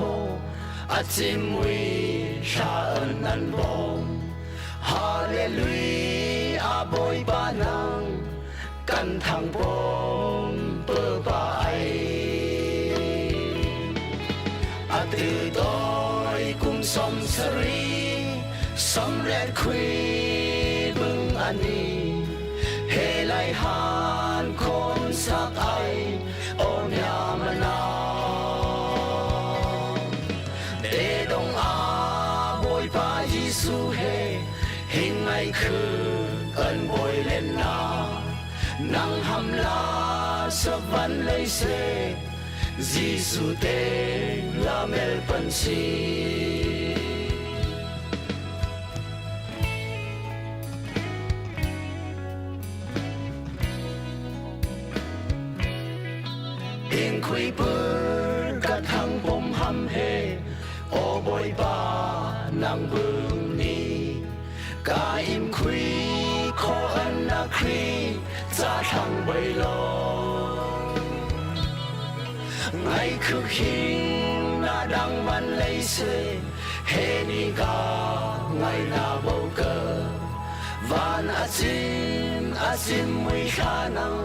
kho a cimui thla nan bawm. Hallelujah Bawipa nang kan thang bawm pa ai. Atu doi kum 70 samret khui bung ani he lai han khon sak ai om ya mana te dong a Bawipa Jesuh he hing ai khu kan boi len na nang ham la savan lei se Jesuh te la mel pan si. Ing khui pur ka thang pom ham he o Bawipa nang bung ni ka im khui kho an na khri ca thang bai lo ngai khu khing na dang van lei se he ni ka ngai na bo ka van a cim a cim mui thla nang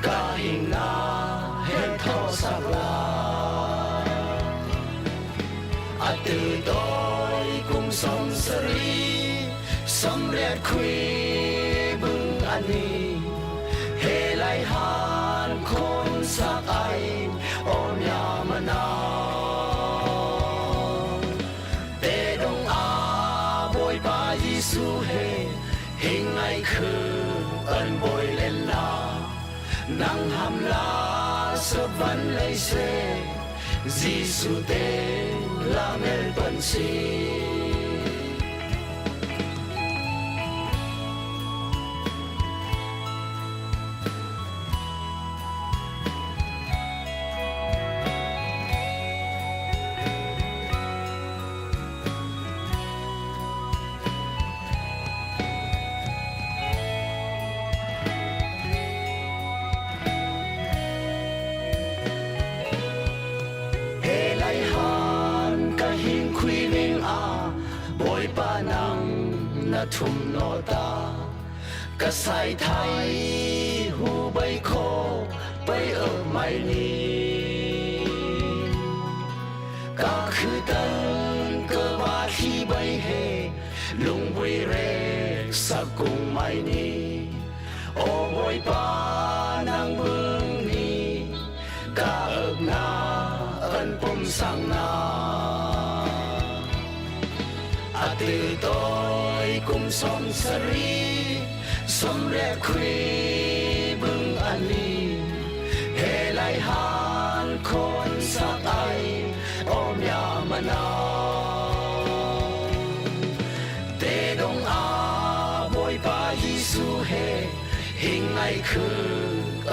ka hing na he tho sak la atu doi kum 70 samret khui bung ani he lai han khon sak ai om ya mana te dong a Bawipa Jesuh he hing ai khu an boi len la nang ham la savan lei se Jesuh te la mel pan si. He lai han ka hing khui ning a Bawipa nang na thum no ta ka sai thai hu bai kho pai ơ mai ni ka khư tan ka ba thi bai he lung bui re sa kung mai ni o Bawipa nang bung ni ka ök na an pom sang na atu toi kum 70 samret khui bung ani he lai han khon sak ai om ya mana te dong a Bawipa Jesuh he hing ai khu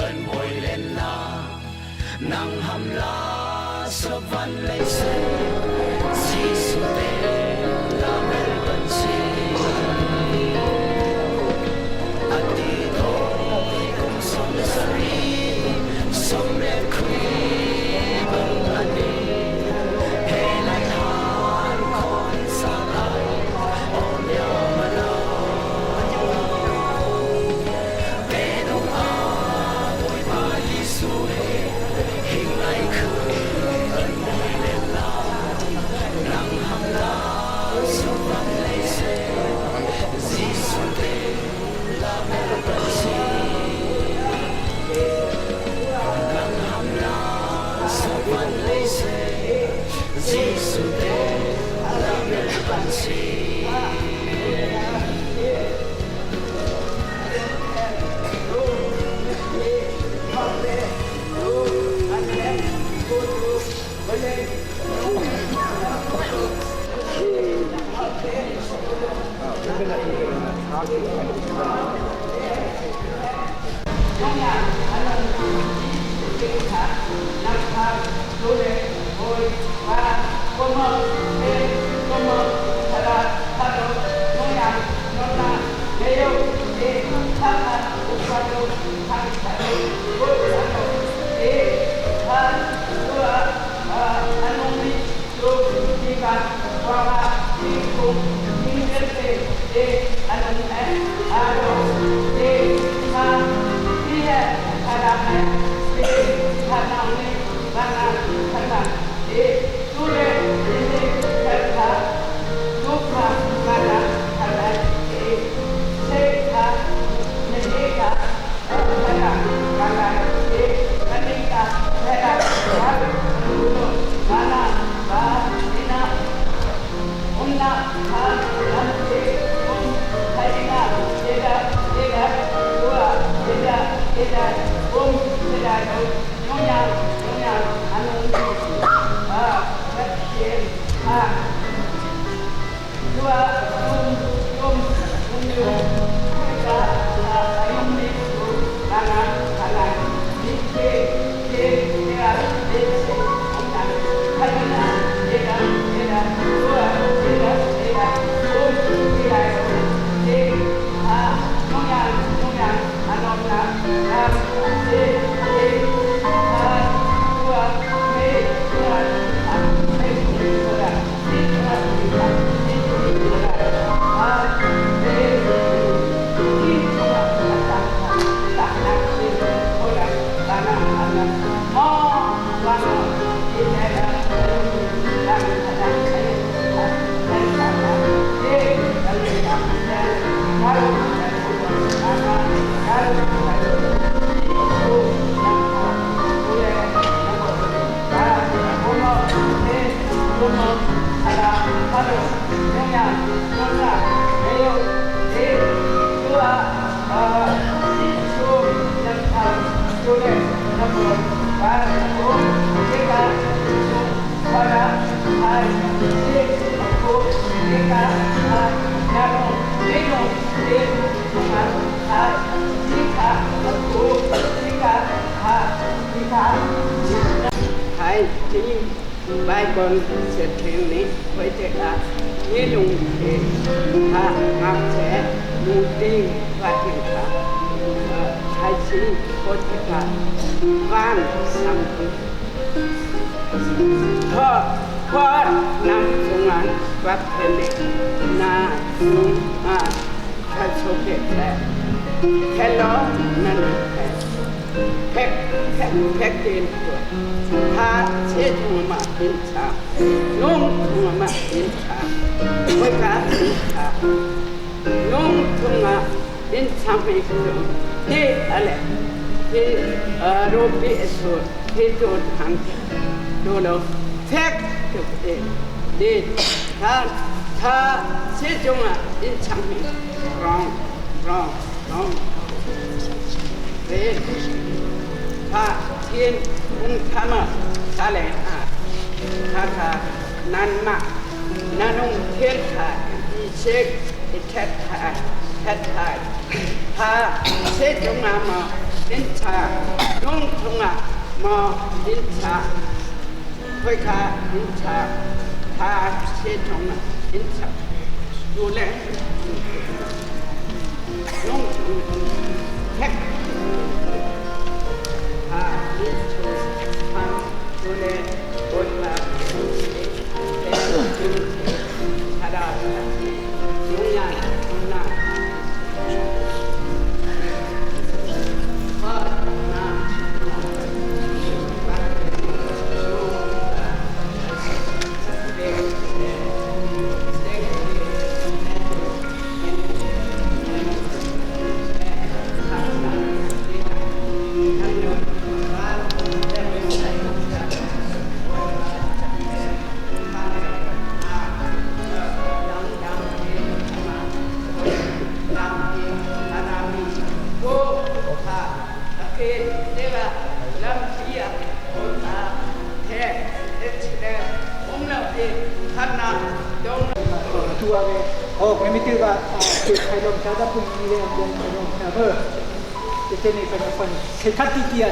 an boi len na nang ham la savan lei se Jesuh te la mel ban si ati doi kum 70 samret khui bang ani he lai han khon sak ai om ya mana te dong a Bawipa Jesuh he hing ai khu an moi len la nang ham la savan lei se Jesuh te la mel ban si nang ham la savan lei se Jesuh te la mel ban si.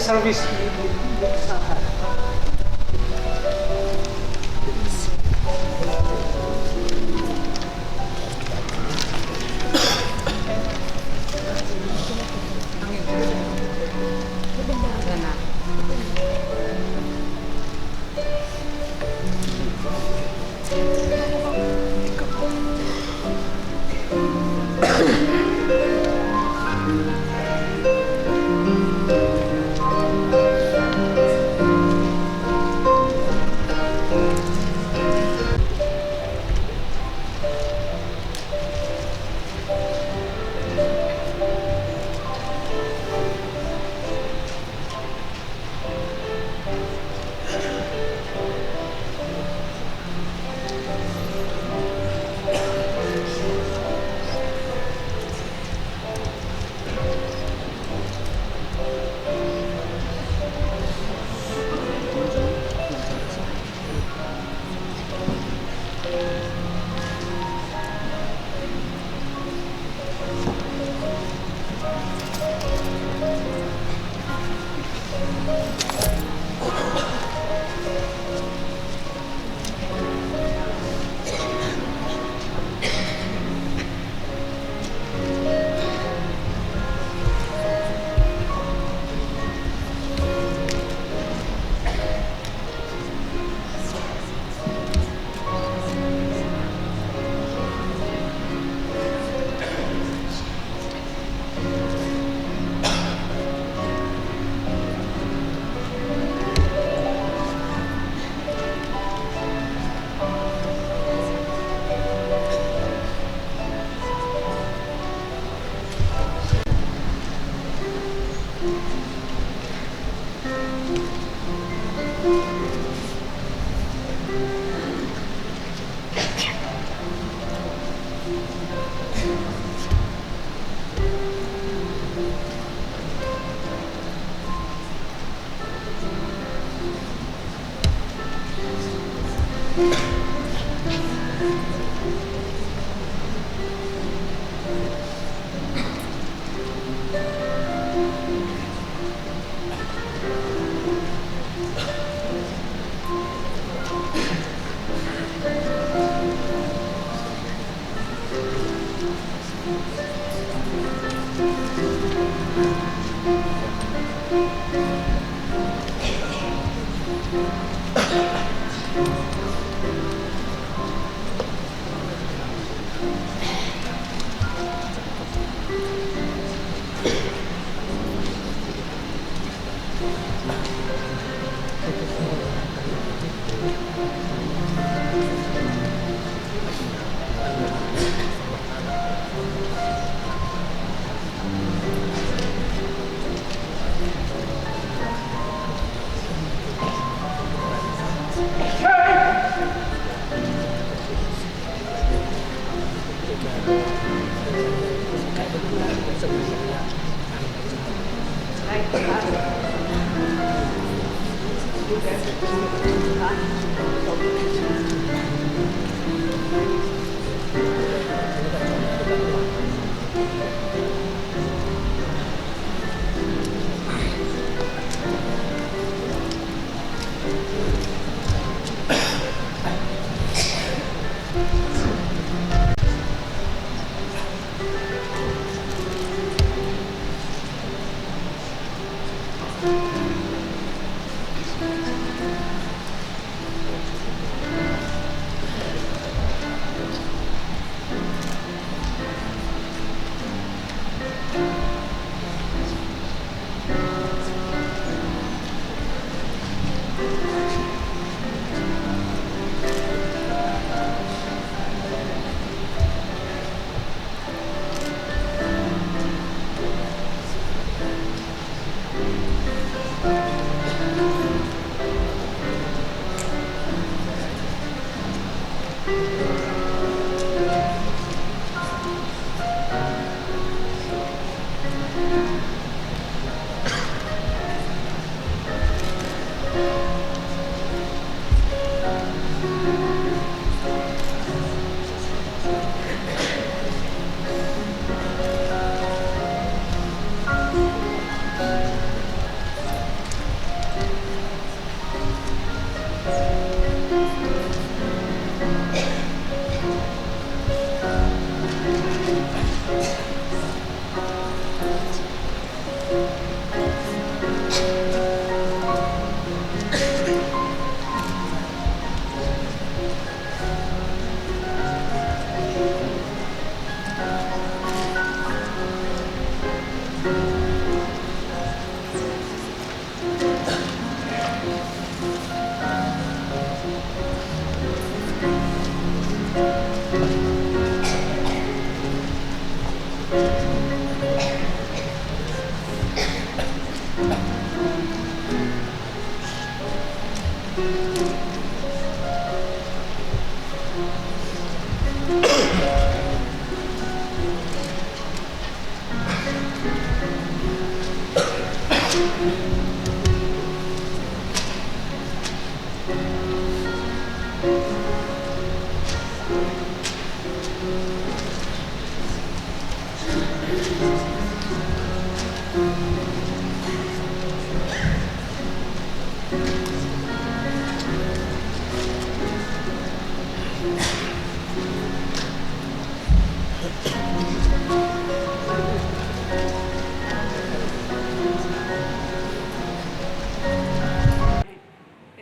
Service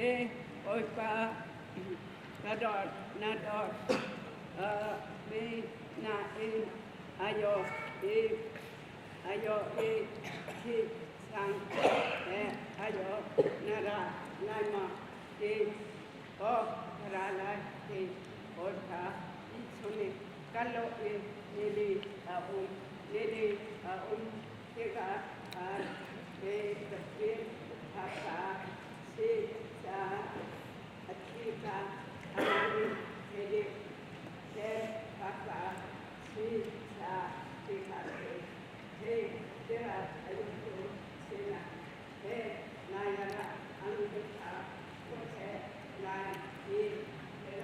E Bawipa, ka dawt, na dawt, mi nain ayo i ayo i thi sang he ayo na ra lai ma ti o ra lai ti Bawipa i chung i ka lo i nili a um nili a um tikah khan he ka thil haka si caah a thi kha a in he he haka si caah ti hlah seh. He tiah a tu sinah he nai ah ang ka kho seh lai ti he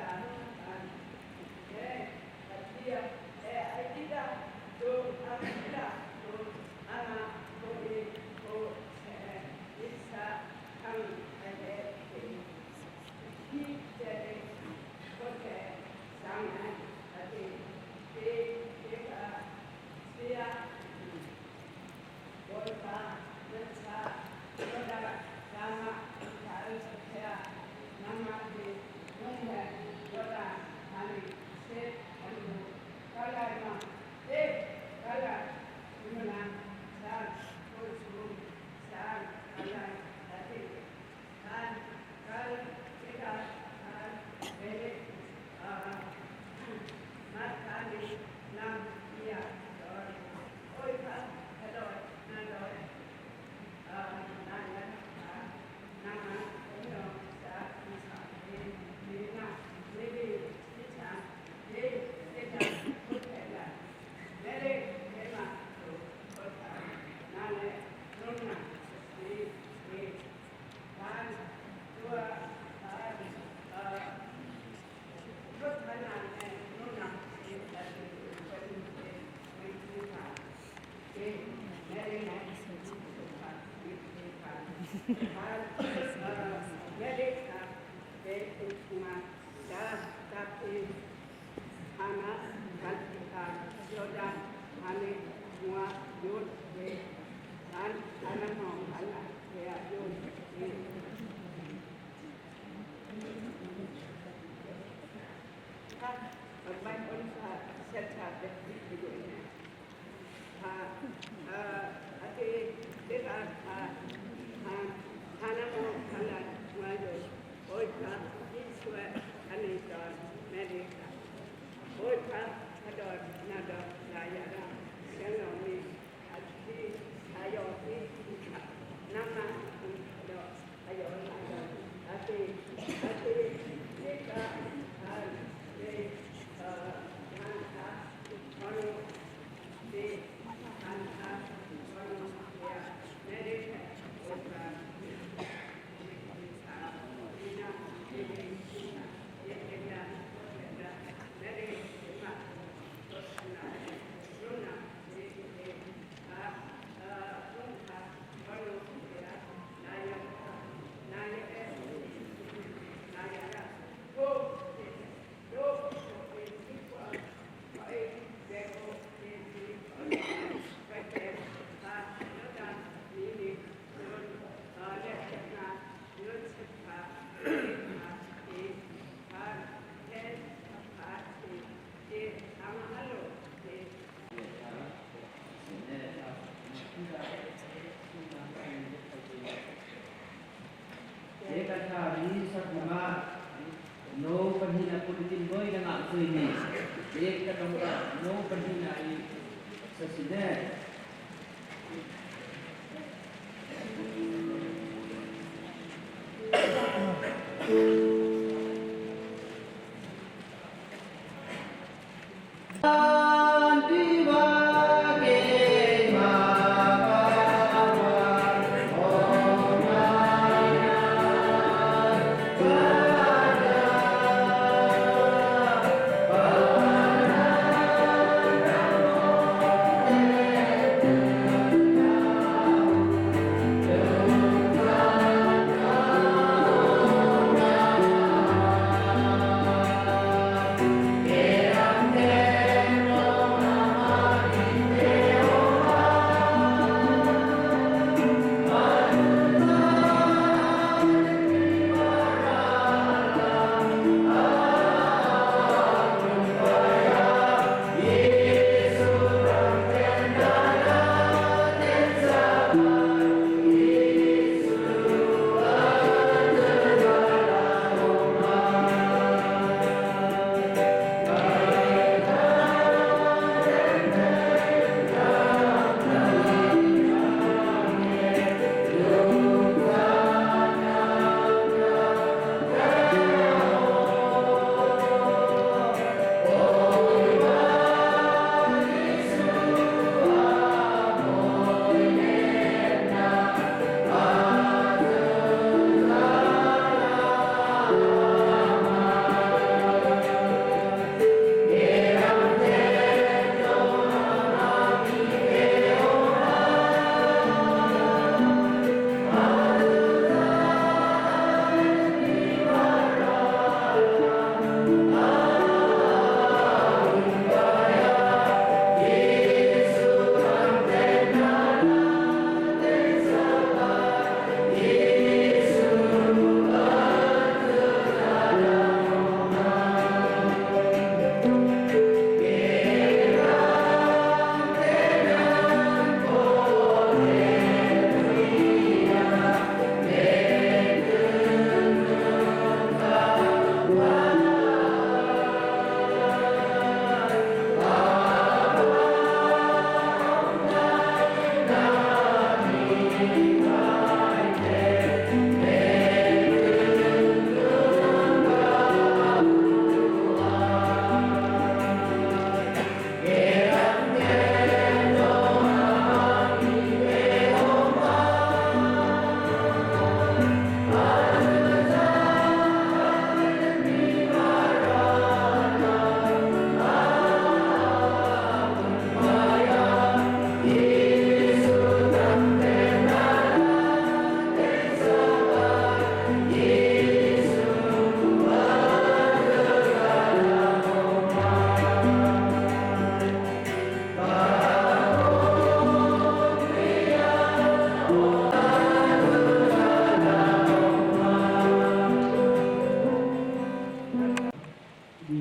ဒီ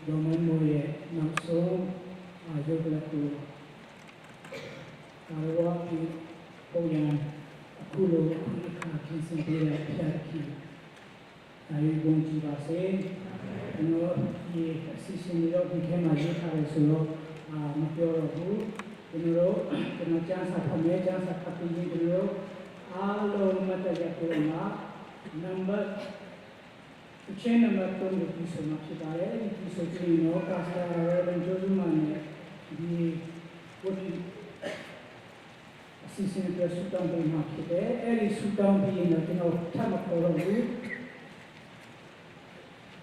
ဒေါ်မန်မိုရဲ့နောက်ဆုံးရုပ်ကလပ်ကိုကာရဝပြုပုံရန်အခုလိုအခုအခါပြင်ဆင်ပေးတဲ့ဖျက်ခင်ဒါရီဂုံကြည်ပါစေ။ကျွန်တော်ဒီအစီအစဉ်တွေတော့ဒီထဲမှာရေးထားတယ်ဆိုတော့မပြောတော့ဘူး။ကျွန်တော်တို့ကျွန်တော်ကျမ်းစာဖတ်မယ်ကျမ်းစာဖတ်ပြီးရင်ကျွန်တော်တို့အားလုံးမတ်တရပြောမှာနံပါတ်အချင်းနံပါတ်3ကိုပြီးဆိုမှာဖြစ်ပါတယ်။ဒီဆိုကြည့်တော့ကာစတာရယ်ဘန်ဂျိုဇူမန်နဲ့ဒီဝတ်အစီအစဉ်အတွက်ဆုတောင်းပေးမှာဖြစ်တယ်။အဲဒီဆုတောင်းပြီးရင်တော့ကျွန်တော်ထပ်မခေါ်တော့ဘူး။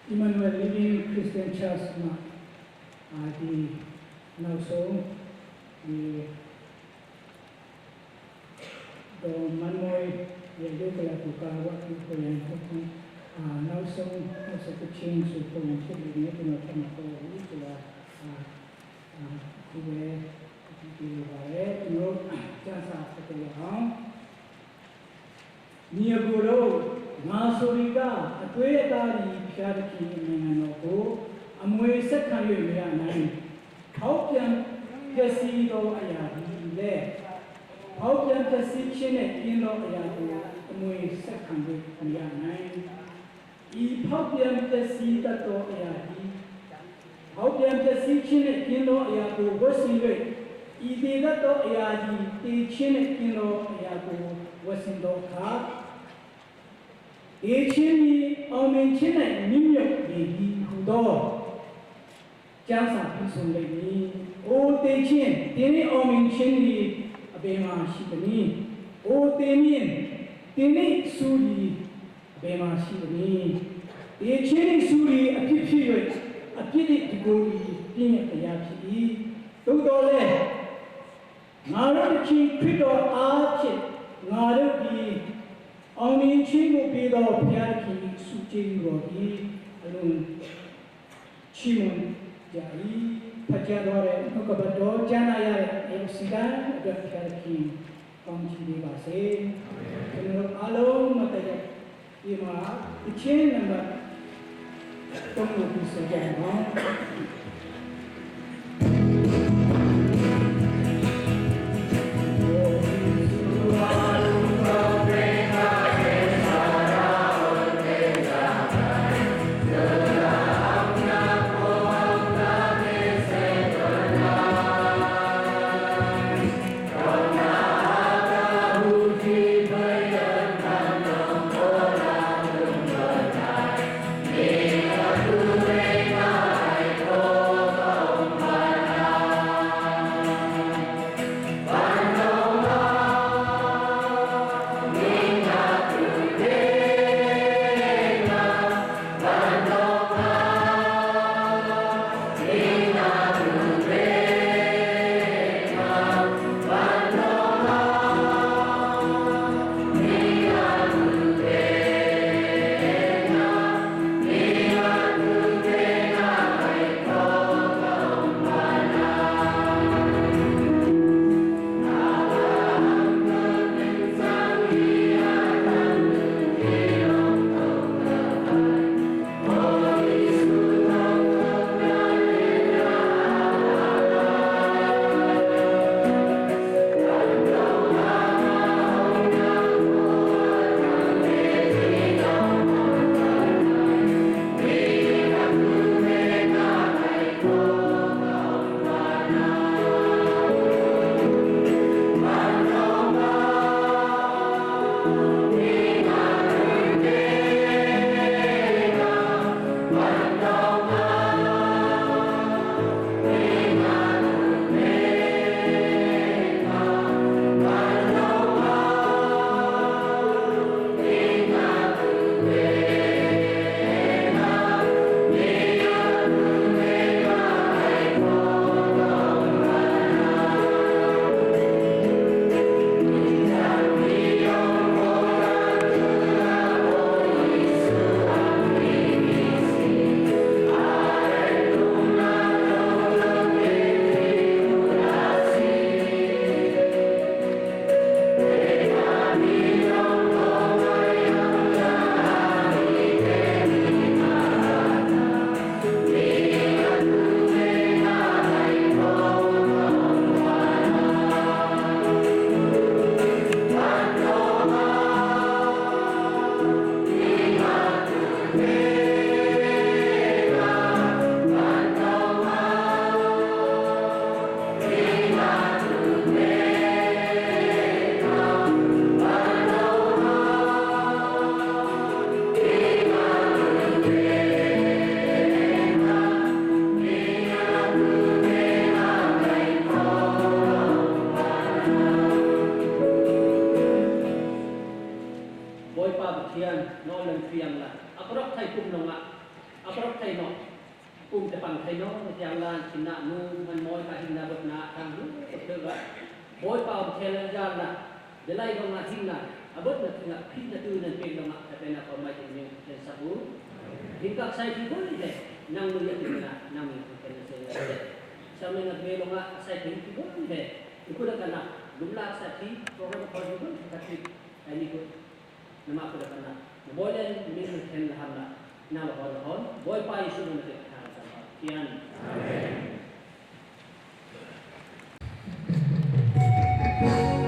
Emmanuel Living Christian Church မှာအာဒီနောက်ဆုံးဒီဒေါ်မန်မွေရဲ့ရုပ်ကလာပ်ကိုကာဝတ်ပြီးပြန်ဟုတ်ကအာနောက်ဆုံးနောက်ဆုံးချင်းဆိုပုံဖြစ်နေတယ်ကျွန်တော်ထပ်မခေါ်ဘူးဆိုတော့အာအာခုပဲဒီဒီလိုပါပဲကျွန်တော်ကျမ်းစာဖတ်ကြရအောင်ညီအကိုတို့ငါဆိုရီကအသွေးအသားဒီဖျားသခင်နိုင်ငံတော်ကိုအမွေဆက်ခံ၍မရနိုင်ထောက်ပြန်ပျက်စီးသောအရာဒီလေထောက်ပြန်ပျက်စီးခြင်းနဲ့ပြင်းသောအရာကိုအမွေဆက်ခံ၍မရနိုင်ဤဖောက်ပြန်ပျက်စီးတတ်သောအရာဒီဖောက်ပြန်ပျက်စီးခြင်းနဲ့ပြင်းသောအရာကိုဝတ်ဆင်၍ဤတည်တတ်သောအရာဒီတည်ခြင်းနဲ့ပြင်းသောအရာကိုဝတ်ဆင်သောအခါ ေချင်းဤအောင်မြင်ခြင်း၌မြင့်မြတ်နေသည်ဟုသောကျမ်းစာပြီးဆုံးလိမ့်မည်။အိုတေချင်းတင်း၏အောင်မြင်ခြင်းသည်အပေမှာရှိသည်။အိုတေမြင့်တင်း၏စူသည်အပေမှာရှိသည်။တေချင်း၏စူသည်အဖြစ်ဖြစ်၍အပြစ်၏ဒီကိုယ်သည်ပြည့်ညတ်တရားဖြစ်၏။သို့တော်လည်းငါတို့တစ်ချင်းခရစ်တော်အားဖြင့်ငါတို့သည်အောင်မြင်ခြင်းကိုပေးသောဘုရားသခင်ဆုကျေးဇူးတော်သည်အလွန်ချီးမွမ်းကြ၏ဖတ်ကြားတော်တဲ့နှုတ်ကပတ်တော်ကျမ်းလာရတဲ့အေစီကံအတွက်ဘုရားသခင်ကောင်းချီးပေးပါစေကျွန်တော်တို့အားလုံးမတည့်ဒီမှာအချင်းနံပါတ်3ကိုပြီးဆိုကြအောင် Amen. Um te pang thai no tiang lan chin na nu man moi ka hin na bot na tang lu te ga boy pa um thel jan na delai dong na hin na abot na tinga phi na tu nan pe dong na pe na ko mai tin ming ten sabu hin kak sai thi bol le nang mu ya tin na nang mu ten se sa me na be long a sai thi thi bol le ikuna kana lumla sa thi program ko ju bol ka thi ai ni ko nama ko da kana bolen min ten la ham na na hol hol boy pa isu na te tha sa tian. Amen. Ka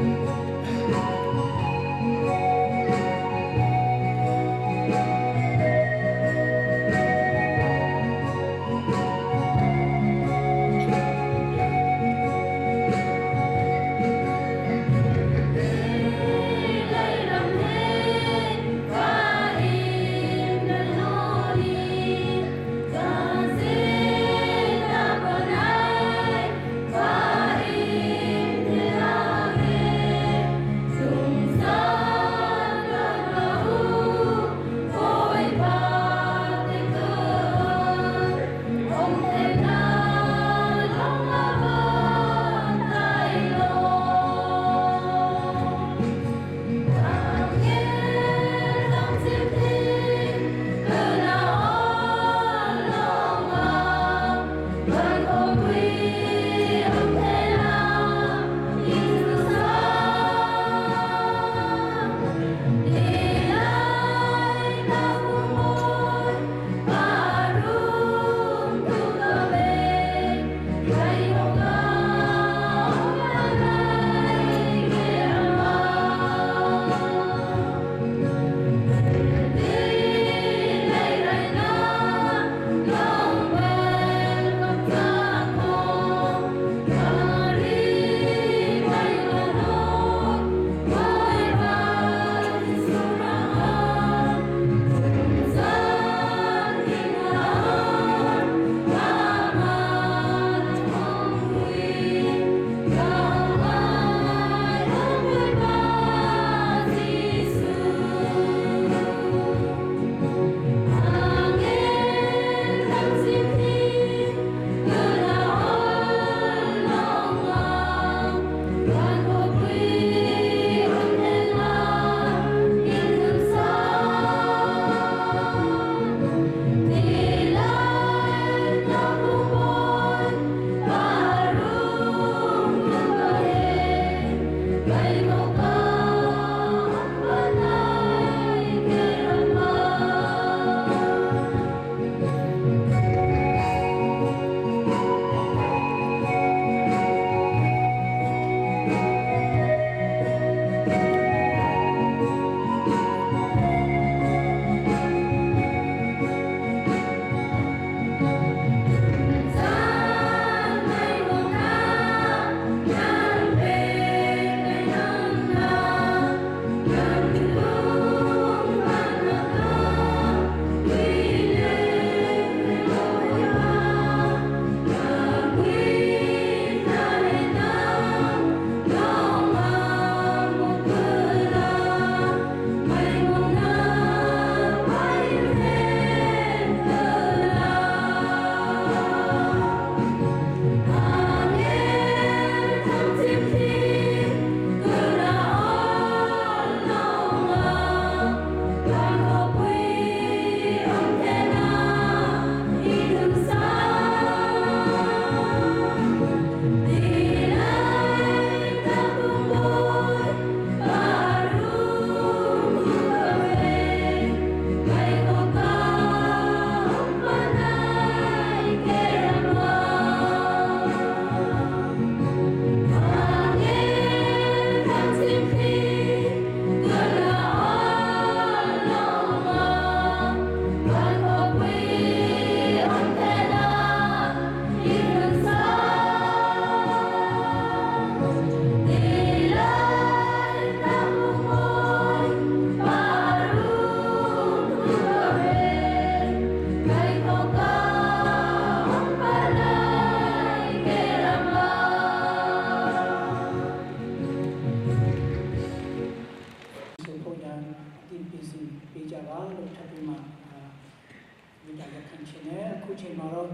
ချိန်မှာတော့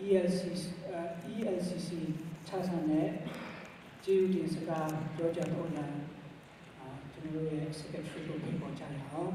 ELC ELCC ချဆန်တဲ့ကျေးဇူးတင်စကားပြောကြားတော့ရန်ကျွန်တော်တို့ရဲ့ secretary ကိုဖိတ်ခေါ်ကြရအောင်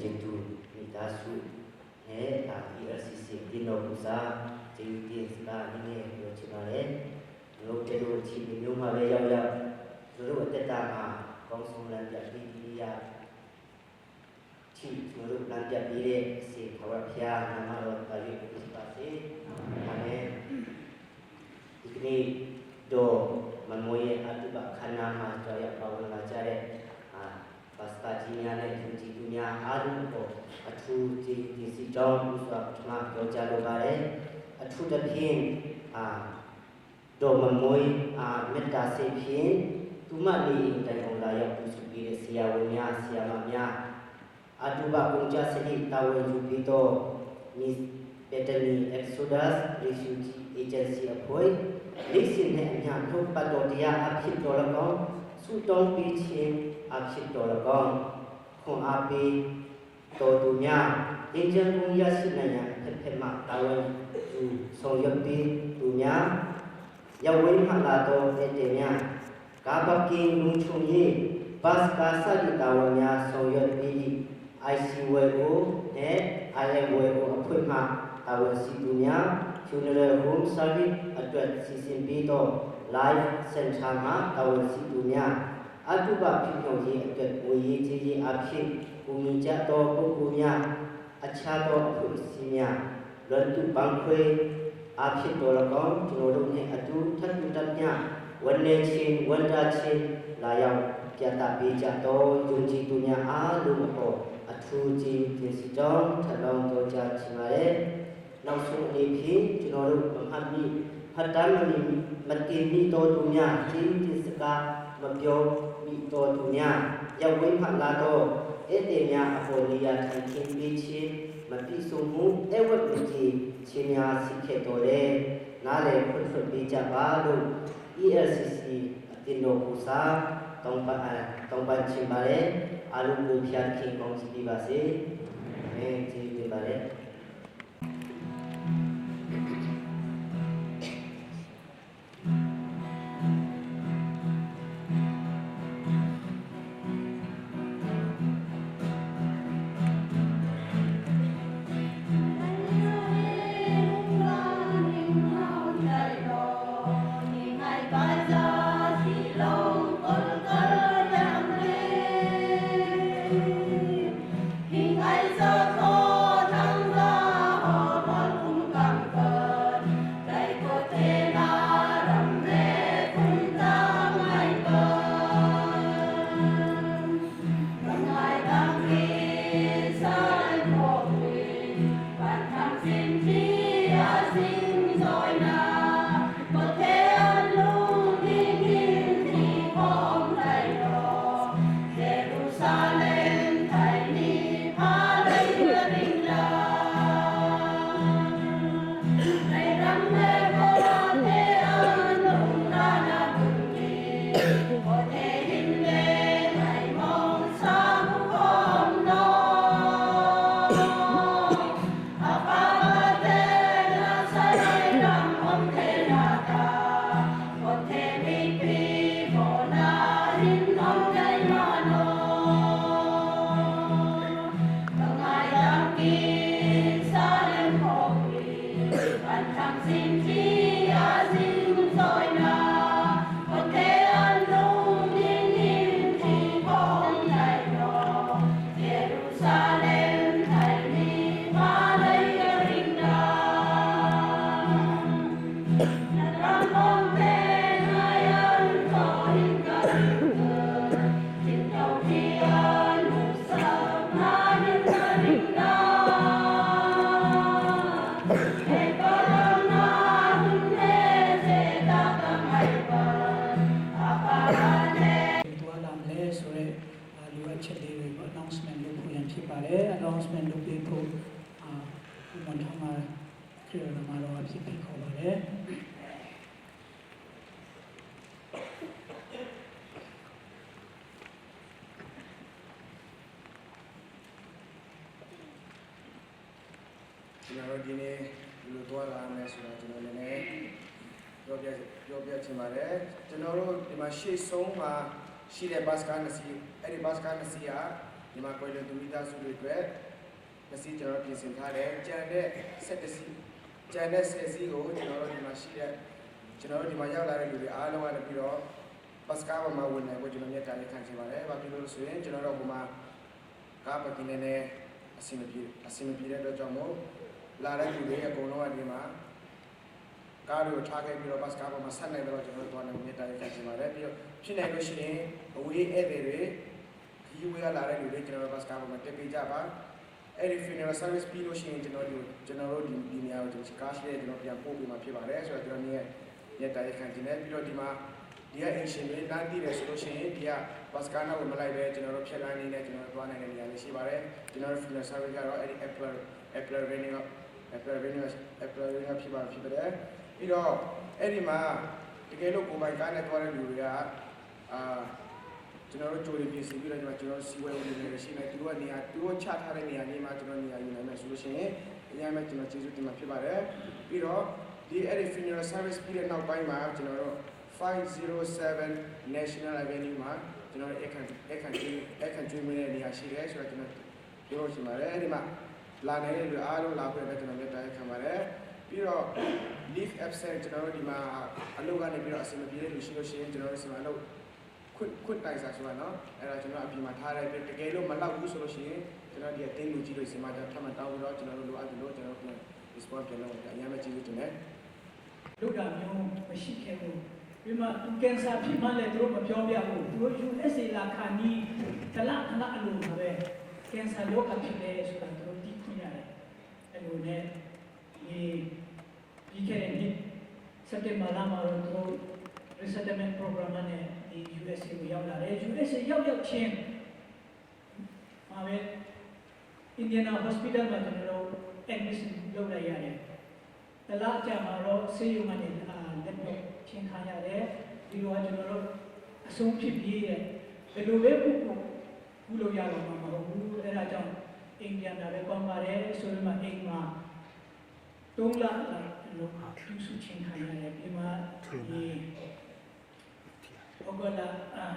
ကြင်တူမိသားစုနဲ့ဒါ ELCC တင်တော်မူစာကျေးဇူးတင်စကားနည်းနည်းပြောချင်ပါတယ်။တို့တို့တို့ချီမျိုးမှာပဲရောက်ရောက်တို့အသက်တာမှာကောင်းဆုံးလမ်းပြပြီးပြီးရချီတို့လမ်းပြပြီးတဲ့အစီခဝဖျားနာမတော်တာ၍ဖြစ်ပါစေ။အာမင်။ဒီကနေ့တော့မမွေရဲ့အတုပခန္ဓာမှာကြောက်ရပါဝင်လာကြတဲ့အာပါစတာကြီးများနဲ့ယုံကြည်သူများအားလုံးကိုအထူးကျေးဇူးတင်ရှိကြောင်းဥစွာပထမပြောကြားလိုပါတယ်။အထူးသဖြင့်အာဒေါ်မမွေအာမေတ္တာစိတ်ဖြင့်သူမလေးတိုင်အောင်လာရောက်ပြုစုပေးတဲ့ဆရာဝန်များဆရာမများအတုပကုန်ကြစရိတာဝန်ယူပြီးတော့ Miss Bethany Exodus Refugee Agency အဖွဲ့လိစင်နဲ့အများနှုတ်ပတ်တော်တရားအဖြစ်တော်၎င်းဆုတောင်းပေးခြင်းအဖြစ်တော်၎င်းခွန်အားပေးတော်သူများအင်ဂျင်ကုန်ရရှိနိုင်ရန်အဖက်ဖက်မှတာဝန်ယူဆောင်ရွက်ပေးသူများရောက်ဝင်းမှလာသောဧည့်သည်များကာဘကင်လုံခြုံရေးဘတ်ကာစသည့်တာဝန်များဆောင်ရွက်ပြီး ICWO နဲ့ IMWO အဖွဲ့မှတာဝန်ရှိသူများ Funeral Home Service အတွက်စီစဉ်ပေးသော Life Center မှတာဝန်ရှိသူများအတုပဖြစ်မြောက်ရေးအတွက်ဝေရေးကြီးရေးအဖြစ်ကူညီကြသောပုဂ္ဂိုလ်များအခြားသောအဖွဲ့အစည်းများလွန်တုပန်ခွေအဖြစ်တော်၎င်းကျွန်တော်တို့နှင့်အတူထပ်တူတမျှဝန်နေချင်းဝန်တာချင်းလာရောက်ပြသပေးကြသောယုံကြည်သူများအားလုံးအပေါ်အထူးကျေးဇူးတင်ရှိကြောင်းထပ်လောင်းပြောကြားချင်ပါတယ်။နောက်ဆုံးအနေဖြင့်ကျွန်တော်တို့မမှတ်မိဖတ်တမ်းမမီမတင်မိတော်သူများကျေးဇူးတင်စကားမပြောမိတော်သူများရောက်ဝင်းဖလာသောဧည့်သည်များအပေါ်နေရာထိုင်ခင်းပေးခြင်းမပြည့်စုံမှုဧဝတ်မကြီးချင်းများရှိခဲ့တော်လဲနားလည်ခွင့်လွှတ်ပေးကြပါလို့ ELCC အတင်တော်ကိုစားတောင်းပန်တောင်းပန်ချင်ပါတယ်အားလုံးကိုဖျားခင်ကောင်းချီးပေးပါစေအာမင်ကျေးဇူးတင်ပါတယ် 平安。ချက်လေးတွေကို announcement လုပ်ဖို့ရန်ဖြစ်ပါတယ် announcement လုပ်ပေးဖို့အာဝန်ထောင်းမှာခရစ်တော်မှာတော့ဖြစ်ဖိတ်ခေါ်ပါတယ် ကျွန်တော်တို့ဒီနေ့ဘယ်လိုသွားလာမလဲဆိုတော့ကျွန်တော်လည်းနည်းပြောပြပြောပြချင်ပါတယ်ကျွန်တော်တို့ဒီမှာရှေ့ဆုံးမှာရှိတဲ့ဘတ်ကားနှစ်စီးအဲ့ဒီဘတ်ကားနှစ်စီးဟာဒီမှာကွယ်လွန်သူမိသားစုတွေအတွက်နှစ်စီးကျွန်တော်ပြင်ဆင်ထားတယ်ကြံတဲ့7စီးကြံတဲ့10စီးကိုကျွန်တော်တို့ဒီမှာရှိတဲ့ကျွန်တော်တို့ဒီမှာရောက်လာတဲ့လူတွေအားလုံးကလည်းပြီးတော့ဘတ်ကားပေါ်မှာဝင်နိုင်ဖို့ကျွန်တော်မြတ်တာရက်ခံချင်ပါတယ်။ဘာဖြစ်လို့လဲဆိုရင်ကျွန်တော်တို့ဟိုမှာကားပကင်နဲ့အဆင်မပြေအဆင်မပြေတဲ့အတွက်ကြောင့်မို့လာတဲ့လူတွေအကုန်လုံးကဒီမှာကားတွေကိုထားခဲ့ပြီးတော့ဘတ်ကားပေါ်မှာဆက်နိုင်တော့ကျွန်တော်တို့သွားနေမြတ်တာရက်ခံချင်ပါတယ်။ပြီးတော့ဖြစ်နိုင်လို့ရှိရင်အဝေးဧည့်သည်တွေခရီးဝေးကလာတဲ့လူတွေကျွန်တော်တို့ဘတ်ကားပေါ်မှာတက်ပေးကြပါ။အဲ့ဒီ funeral service ပြီးလို့ရှိရင်ကျွန်တော်တို့ကျွန်တော်တို့ဒီဒီနေရာကိုကျွန်တော်ကားရှိတဲ့ကျွန်တော်ပြန်ပို့ပေးမှာဖြစ်ပါတယ်ဆိုတော့ကျွန်တော်မြတ်မြတ်တာရက်ခံချင်တယ်ပြီးတော့ဒီမှာဒီကအင်ရှင်တွေလမ်းတည်တယ်ဆိုလို့ရှိရင်ဒီကဘတ်စကားနောက်ကိုမလိုက်ပဲကျွန်တော်တို့ဖြတ်လန်းနေနဲ့ကျွန်တော်တို့သွားနိုင်တဲ့နေရာလေးရှိပါတယ်ကျွန်တော်တို့ funeral service ကတော့အဲ့ဒီ Apple Apple Avenue Apple Avenue Apple Avenue ဖြစ်ပါဖြစ်ပါတယ်ပြီးတော့အဲ့ဒီမှာတကယ်လို့ကိုပိုင်ကားနဲ့သွားတဲ့လူတွေကအာကျွန်တော်တို့ကြိုတင်ပြင်ဆင်ပြီးတော့ဒီမှာကျွန်တော်စီဝဲဝင်နေရှိနေသူတို့ကနေရာသူတို့ချထားတဲ့နေရာလေးမှာကျွန်တော်နေရာယူနိုင်မယ်ဆိုလို့ရှိရင်အရင်ကကျွန်တော်ကျေးဇူးတင်မှာဖြစ်ပါတယ်ပြီးတော့ဒီအဲ့ဒီ funeral service ပြီးတဲ့နောက်ပိုင်းမှာကျွန်တော်တို့507 National Avenue မှာကျွန်တော်တို့အခန့်အခန့်ကျွေးအခန့်ကျွေးမွေးတဲ့နေရာရှိတယ်ဆိုတော့ကျွန်တော်ပြောချင်ပါတယ်အဲ့ဒီမှာလာနေတဲ့လူအားလုံးလာခွင့်အတွက်ကျွန်တော်မြတ်တာခံပါတယ်ပြီးတော့ leave absent ကျွန်တော်တို့ဒီမှာအလုပ်ကနေပြီးတော့အဆင်မပြေတဲ့လူရှိလို့ရှိရင်ကျွန်တော်တို့ဒီမှာအလုပ်ခွတ်ခွတ်တိုင်စာဆိုတာနော်အဲ့ဒါကျွန်တော်အပြင်မှာထားလိုက်ပြီးတကယ်လို့မလောက်ဘူးဆိုလို့ရှိရင်ကျွန်တော်ဒီအတင်းလူကြီးလို့စင်မှာကျွန်တော်ထပ်မတောင်းပြီးတော့ကျွန်တော်တို့လိုအပ်တယ်လို့ကျွန်တော်ပြန် response ပြန်လုပ်တယ်အရင်မှကျေးဇူးတင်တယ် လုပ်တာမျိုးမရှိခဲ့ဘူးပြီးမှသူကင်ဆာဖြစ်မှလည်းသူတို့မပြောပြဘူးသူတို့ USA လာခါနီးတလခဏအလိုမှာပဲကင်ဆာရောဂါဖြစ်တယ်ဆိုတာသူတို့သိခွင့်ရတယ်အဲ့လိုနဲ့ဒီပြီးခဲ့တဲ့နှစ်စက်တင်ဘာလမှာတော့သူတို့ resettlement program နဲ့ဒီ USA ကိုရောက်လာတယ် USA ရောက်ရောက်ချင်းမှာပဲ Indiana Hospital မှာကျွန်တော်တို့ admission လုပ်လိုက်ရတယ် တလားကြမှာတော့ဆေးရုံကနေအာလက်တော့ချင်းခါရတယ်ဒီလိုကကျွန်တော်တို့အဆုံးဖြစ်ပြီးတဲ့ဘယ်လိုပဲပုပုကုလို့ရတော့မှာမဟုတ်ဘူးအဲ့ဒါကြောင့်အိမ်ပြန်တာပဲကောင်းပါတယ်ဆိုပြီးမှအိမ်မှာ၃လလောက်ကျွန်တော်ပြုစုချင်းခါရတယ်ပြီးမှဒီဩဂလာအာ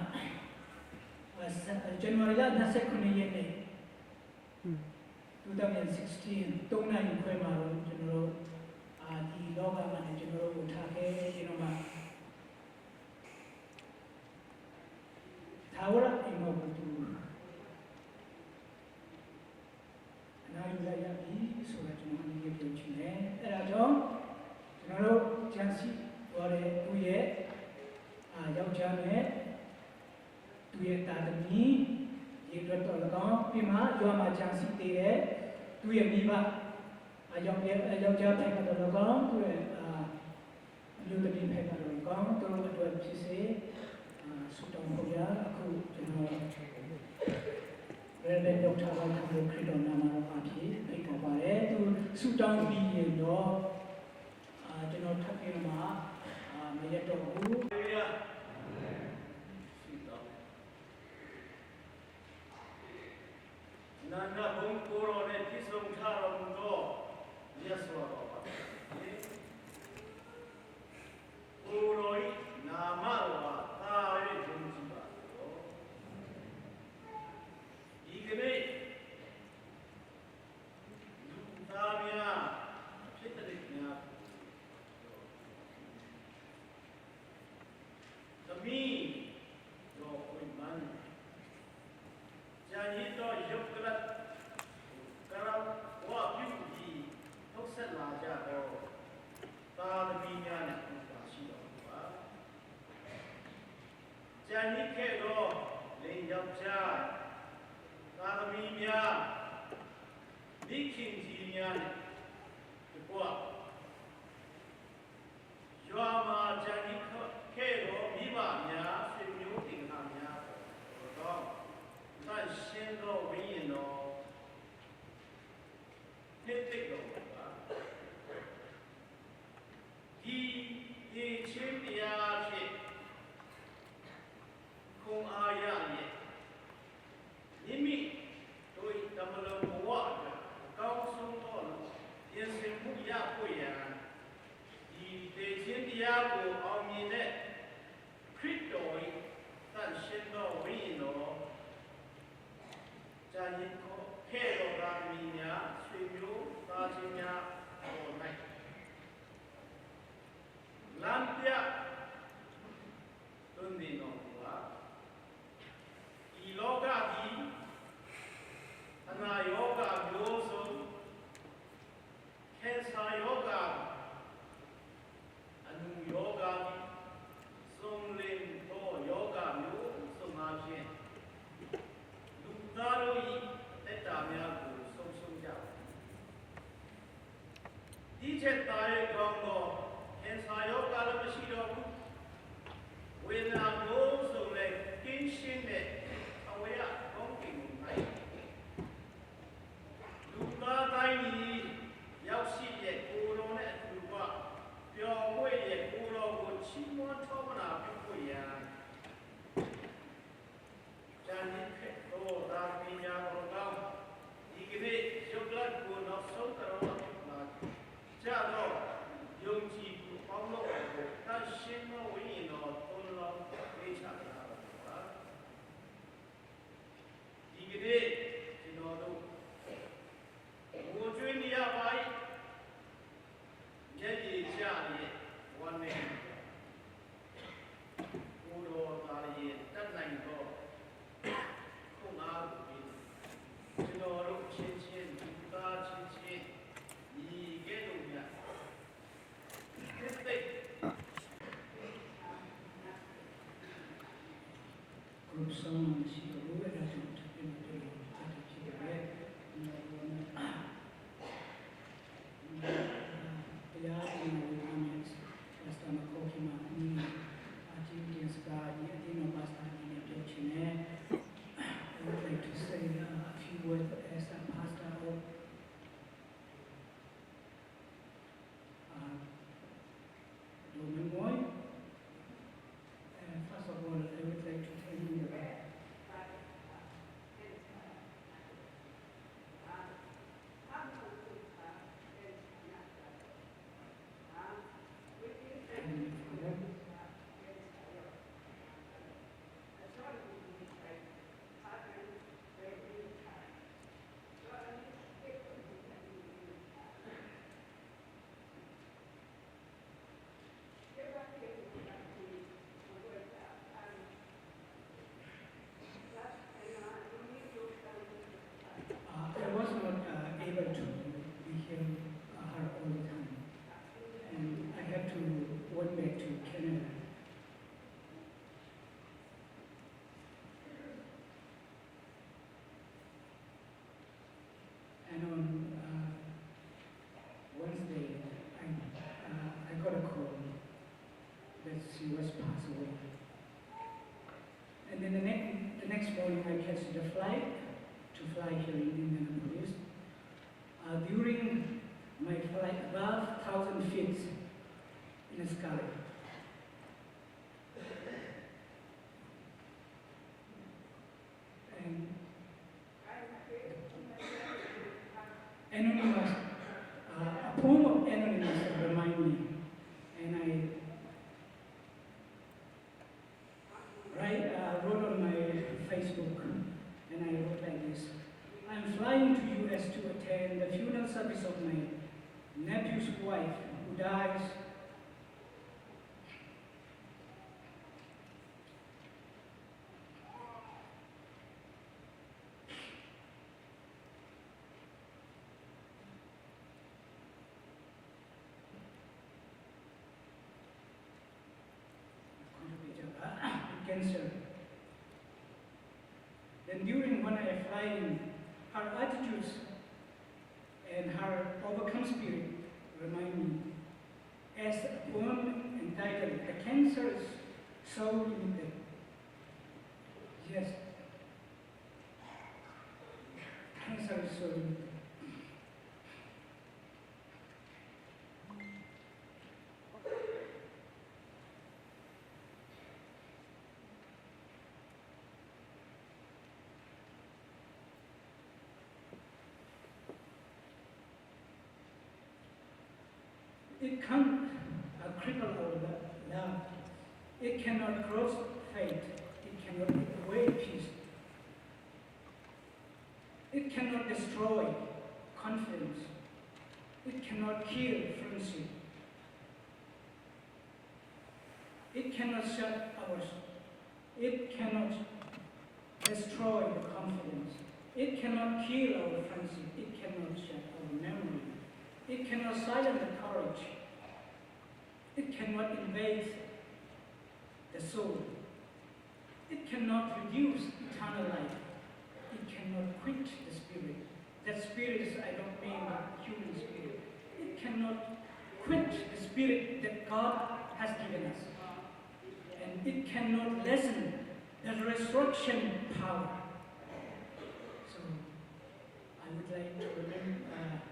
ဇန်နဝါရီလ29ရက်နေ့2016၃နိုင်ခွဲမှာတော့ကျွန်တော်တို့ အာဒီလောကမှာလည်းကျွန်တော်တို့ကိုထားခဲ့ကျွန်တော်မှာသာဝရအိမ်မဘသူအနာယူလိုက်ရပြီဆိုတော့ကျွန်တော်အနေနဲ့ပြောချင်တယ်အဲ့ဒါကြောင့်ကျွန်တော်တို့ချန်စီတော်တဲ့သူရဲ့အာယောက်ျားနဲ့သူရဲ့တာသမီရေအတွက်တော်၎င်းပြီးမှရွာမှာချန်စီတည်တဲ့သူရဲ့မိဘ အယောက်ရဲ့အယောက်ျားဖိုက်ကတော့၎င်းသူရဲ့အာအမျိုးသမီးဖိုက်ကတော့၎င်းသူတို့အတွက်ဖြစ်စေအာဆုတောင်းဖို့ရအခုကျွန်တော်ရဲတဲ့ဒေါက်တာဝိုက်ထံကိုခရစ်တော်နာမတော်အဖြစ်ဖိတ်ခေါ်ပါတယ်သူဆုတောင်းပြီးရင်တော့အာကျွန်တော်ထပ်ပြီးမှအာမရက်တော့ဘူး နန္ဒဘုံကိုရောနဲ့ပြည့်စုံထားတော်မူသောမြတ်စွာဘုရားကိုရောဤနာမတော်ဟာသာ၍ယုံကြည်ပါတော်ဒီကနေ့လူသားများဖြစ်တဲ့များသမီးတော်ဝိမန် ကျန်ရည်သောယုတ်ကလတ်ကရဝပြုပြီးထုတ်ဆက်လာကြတော့သာသမီများနဲ့ပါရှိတော်မူပါကျန်ရည်ခဲ့သောလင်ယောက်ျားသာသမီများမိခင်ကြီးများနဲ့တကွရွာမှာကျန်ရည်ခဲ့သောမိဘများဆွေမျိုးတင်ဟာများတော့တန် ကြံရင်ခဲ့တော်သာမီများဆွေမျိုးသားချင်းများပေါ်၌လမ်းပြသွန်သင်တော်မူပါဤလောကသည်အနာယောဂမျိုးစုံကင်ဆာယောဂအနုယောဂသည်စုံလင်သောယောဂမျိုးစုံအားဖြင့်လူသားတို့၏တက်တာများကိုဆုံးရှုံးကြပါဒီချက်သားရဲ့ကောင်းသောကင်ဆာယောဂလည်းမရှိတော့ဘူးဝေဒနာမျိုးစုံလည်းကင်းရှင်းတဲ့အဝေယကောင်းကင်ကို၌လူသားတိုင်းသည်ရောက်ရှိတဲ့ကိုယ်တော်နဲ့အတူကပျော်မွေ့တဲ့ကိုယ်တော်ကိုချီးမွမ်းထောမနာပြုဖို့ရန်ကျန်တဲ့သောသာပညာတော်ကောင်းဒီကနေ့ရုပ်လတ်ကိုနောက်ဆုံးတော်ဖြစ်လာကြတော့ယုံကြည်သူပေါင်းတို့ကိုတန်ရှင်းသောဝိညာဉ်တော်သုံးလောင်းပေးချတာပါဒီကနေ့ကျွန်တော်တို့ငိုကြွေးနေရပါ၏မျက်ရည်ကျရဲ့ဝမ်းနေကိုတော်သားရဲ့တတ်နိုင်သောခုငါးကိုပြီးကျွန်တော်တို့ချင်းချင်းလူသားချင်းချင်းညီခဲ့လို့မြတ်သိ group song မရှိဘူးအဲ့ဒါကြောင့်ထပ်ပြီးတော့ပြောတာဖြစ်တယ်။တရားဒီမှာဝင်မယ်pastor မခေါ်ခင်မှာအချင်းတင်စကားဒီအတင်းတော် pastor အနေနဲ့ပြောချင်တယ်။ I would like to say a few words as a pastor of Domingoy. First of all, I would like to tell you that Heavenly Father, I was not able to be here her all the time, and I had to went back to Canada. And on Wednesday, I got a call that she was passed away. And then the next morning, I catch the flight to fly here in Indianapolis. During my flight above 1,000 feet in the sky, and anonymous, a poem of anonymous remind me, and I wrote on my Facebook, and I wrote like this: I'm flying to US to attend the funeral service of my nephew's wife who dies cancer. Then during when I flying, her attitudes and her overcome spirit remind me as a poem entitled "The Cancer is So Limited." Yes, cancer is so limited. It can't cripple our love. It cannot cross fate. It cannot take away peace. destroy confidence. It cannot kill friendship. It cannot shut our it cannot destroy the confidence. It cannot kill our friendship. It cannot shut our memory. It cannot silence the courage. It cannot invade the soul. It cannot reduce eternal life. It cannot quench the spirit. That spirit is, I don't mean the human spirit. It cannot quench the spirit that God has given us. And it cannot lessen the resurrection power. So I would like to remember,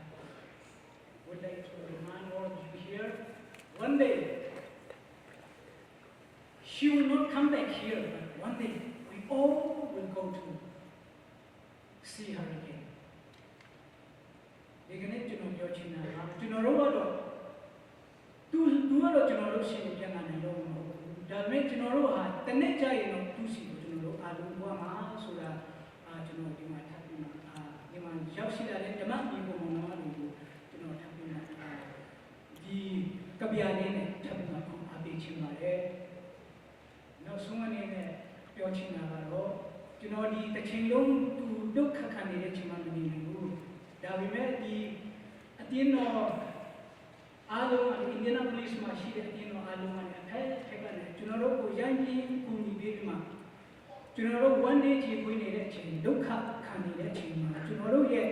would like to remind all of you here, one day she will not come back here, but one day we all will go to see her again. ဒီကနေ့ကျွန်တော်ပြောချင်တာကကျွန်တော်တို့ကတော့သူသူကတော့ကျွန်တော်တို့ရှင်ကိုပြန်လာနိုင်တော့မှာမဟုတ်ဘူးဒါပေမဲ့ကျွန်တော်တို့ဟာတနေ့ကျရင်တော့သူစီကိုကျွန်တော်တို့အားလုံးသွားမှာဆိုတာအာကျွန်တော်ဒီမှာထပ်ပြီးမှအာဒီမှာရောက်ရှိလာတဲ့ဓမ္မညီကိုမောင်နှမတွေကိုကျွန်တော်ထပ်ပြီးမှအာဒီကဗျာလေးနဲ့ထပ်ပြီးမှအားပေးချင်ပါတယ်နောက်ဆုံးအနေနဲ့ပြောချင်တာကတော့ကျွန်တော်ဒီတစ်ချိန်လုံးသူဒုက္ခခံနေတဲ့ချိန်မှမနေနိုင်ဘူးဒါပေမဲ့ဒီအတင်းတော်အားလုံးကအင်ဒီယာနာပိုလစ်မှာရှိတဲ့အတင်းတော်အားလုံးကနေအဖက်ဖက်ကနေကျွန်တော်တို့ကိုရိုင်းပြင်းကူညီပေးပြီးမှကျွန်တော်တို့ဝမ်းနည်းကြေကွေးနေတဲ့အချိန်ဒုက္ခခံနေတဲ့အချိန်မှာကျွန်တော်တို့ရဲ့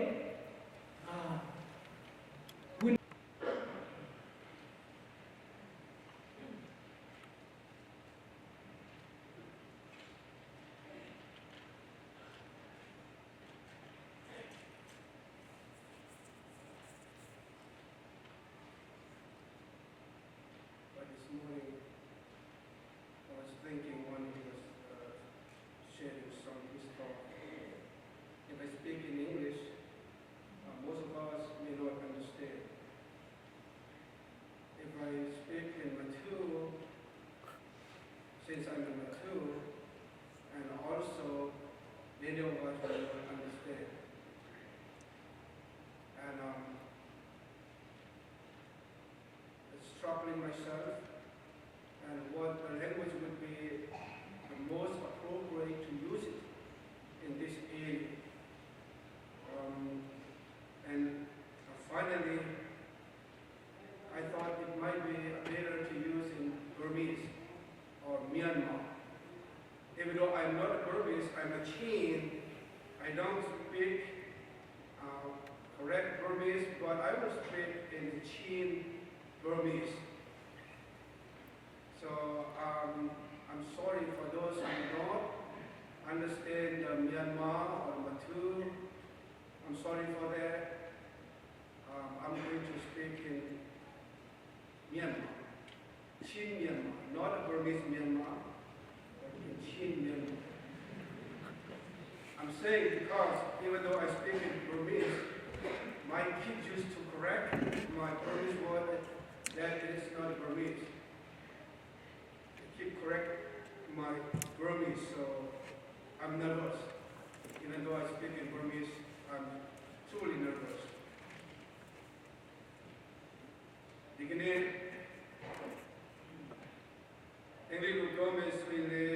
အာဝင် But this morning, I was thinking when he was sharing some his thought. If I speak in English, most of us may not understand. If I speak in Matu, since I'm a Matu, and also many of us will not understand. And struggling myself and what language would be the most appropriate to use it in this area. And finally, I thought it might be better to use in Burmese or Myanmar. Even though I'm not a Burmese, I'm a Chin. I don't speak correct Burmese, but I will speak in Chin Burmese. So I'm sorry for those who do not understand Myanmar or Matu. I'm sorry for that. I'm going to speak in Myanmar, Chin Myanmar, not Burmese Myanmar, but in Chin Myanmar. I'm saying because even though I speak in Burmese, my kids used to correct my Burmese word that it is not Burmese. They keep correct my Burmese, so I'm nervous. Even though I speak in Burmese, I'm truly nervous. ဒီကနေ့အင်္ဂလိပ်လိုပြောမယ်ဆိုရင်လေ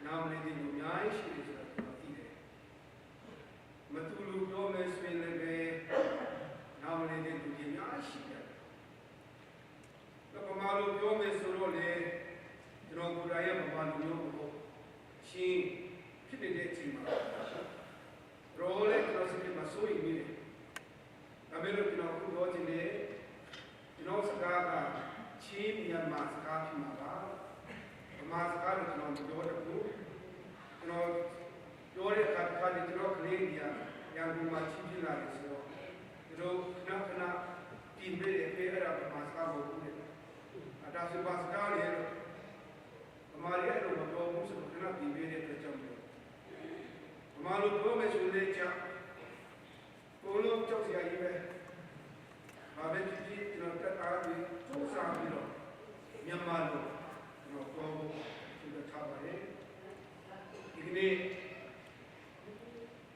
နားမလည်တဲ့လူအများကြီးရှိတယ်ဆိုတာကျွန်တော်သိတယ်။မတူလူပြောမယ်ဆိုရင်လည်းပဲနားမလည်တဲ့လူတွေအများကြီးရှိတယ်။ဗမာလိုပြောမယ်ဆိုတော့လေကျွန်တော်ကိုယ်တိုင်ရဲ့ဗမာလူမျိုးကိုချင်းဖြစ်နေတဲ့အချိန်မှာရောလည်းကျွန်တော်စိတ်ထဲမှာစိုးရိမ်မိတယ်။ဒါပေမဲ့လို့ကျွန်တော်ခုပြောချင်တယ်ကျွန်တော်စကားကချင်းမြန်မာစကားဖြစ်မှာပါ။ဗမာစကားတော့ကျွန်တော်မပြောတတ်ဘူး။ကျွန်တော်ပြောတဲ့အခါတစ်ခါတည်းကျွန်တော်ကလေးတွေကရန်ကုန်မှာချင်းဖြစ်လာတယ်ဆိုတော့ကျွန်တော်ခဏခဏပြင်ပေးတယ်ပေးအဲ့ဒါဗမာစကားမဟုတ်ဘူးလေ။အဒါဆိုဘာစကားလဲလို့ဗမာတွေအဲ့လိုမပြောဘူးဆိုတော့ခဏပြင်ပေးတဲ့အတွက်ကြောင့်မို့ဗမာလိုပြောမယ်ဆိုလေကြာဘုလုံးကြောက်စရာကြီးပဲ။ဘာပဲဖြစ်ဖြစ်ကျွန်တော်တက်အားပြီးစူးစမ်းပြီးတော့မြန်မာလိုကျွန်တော်ပြောဖို့သူထားပါတယ်။ဒီကနေ့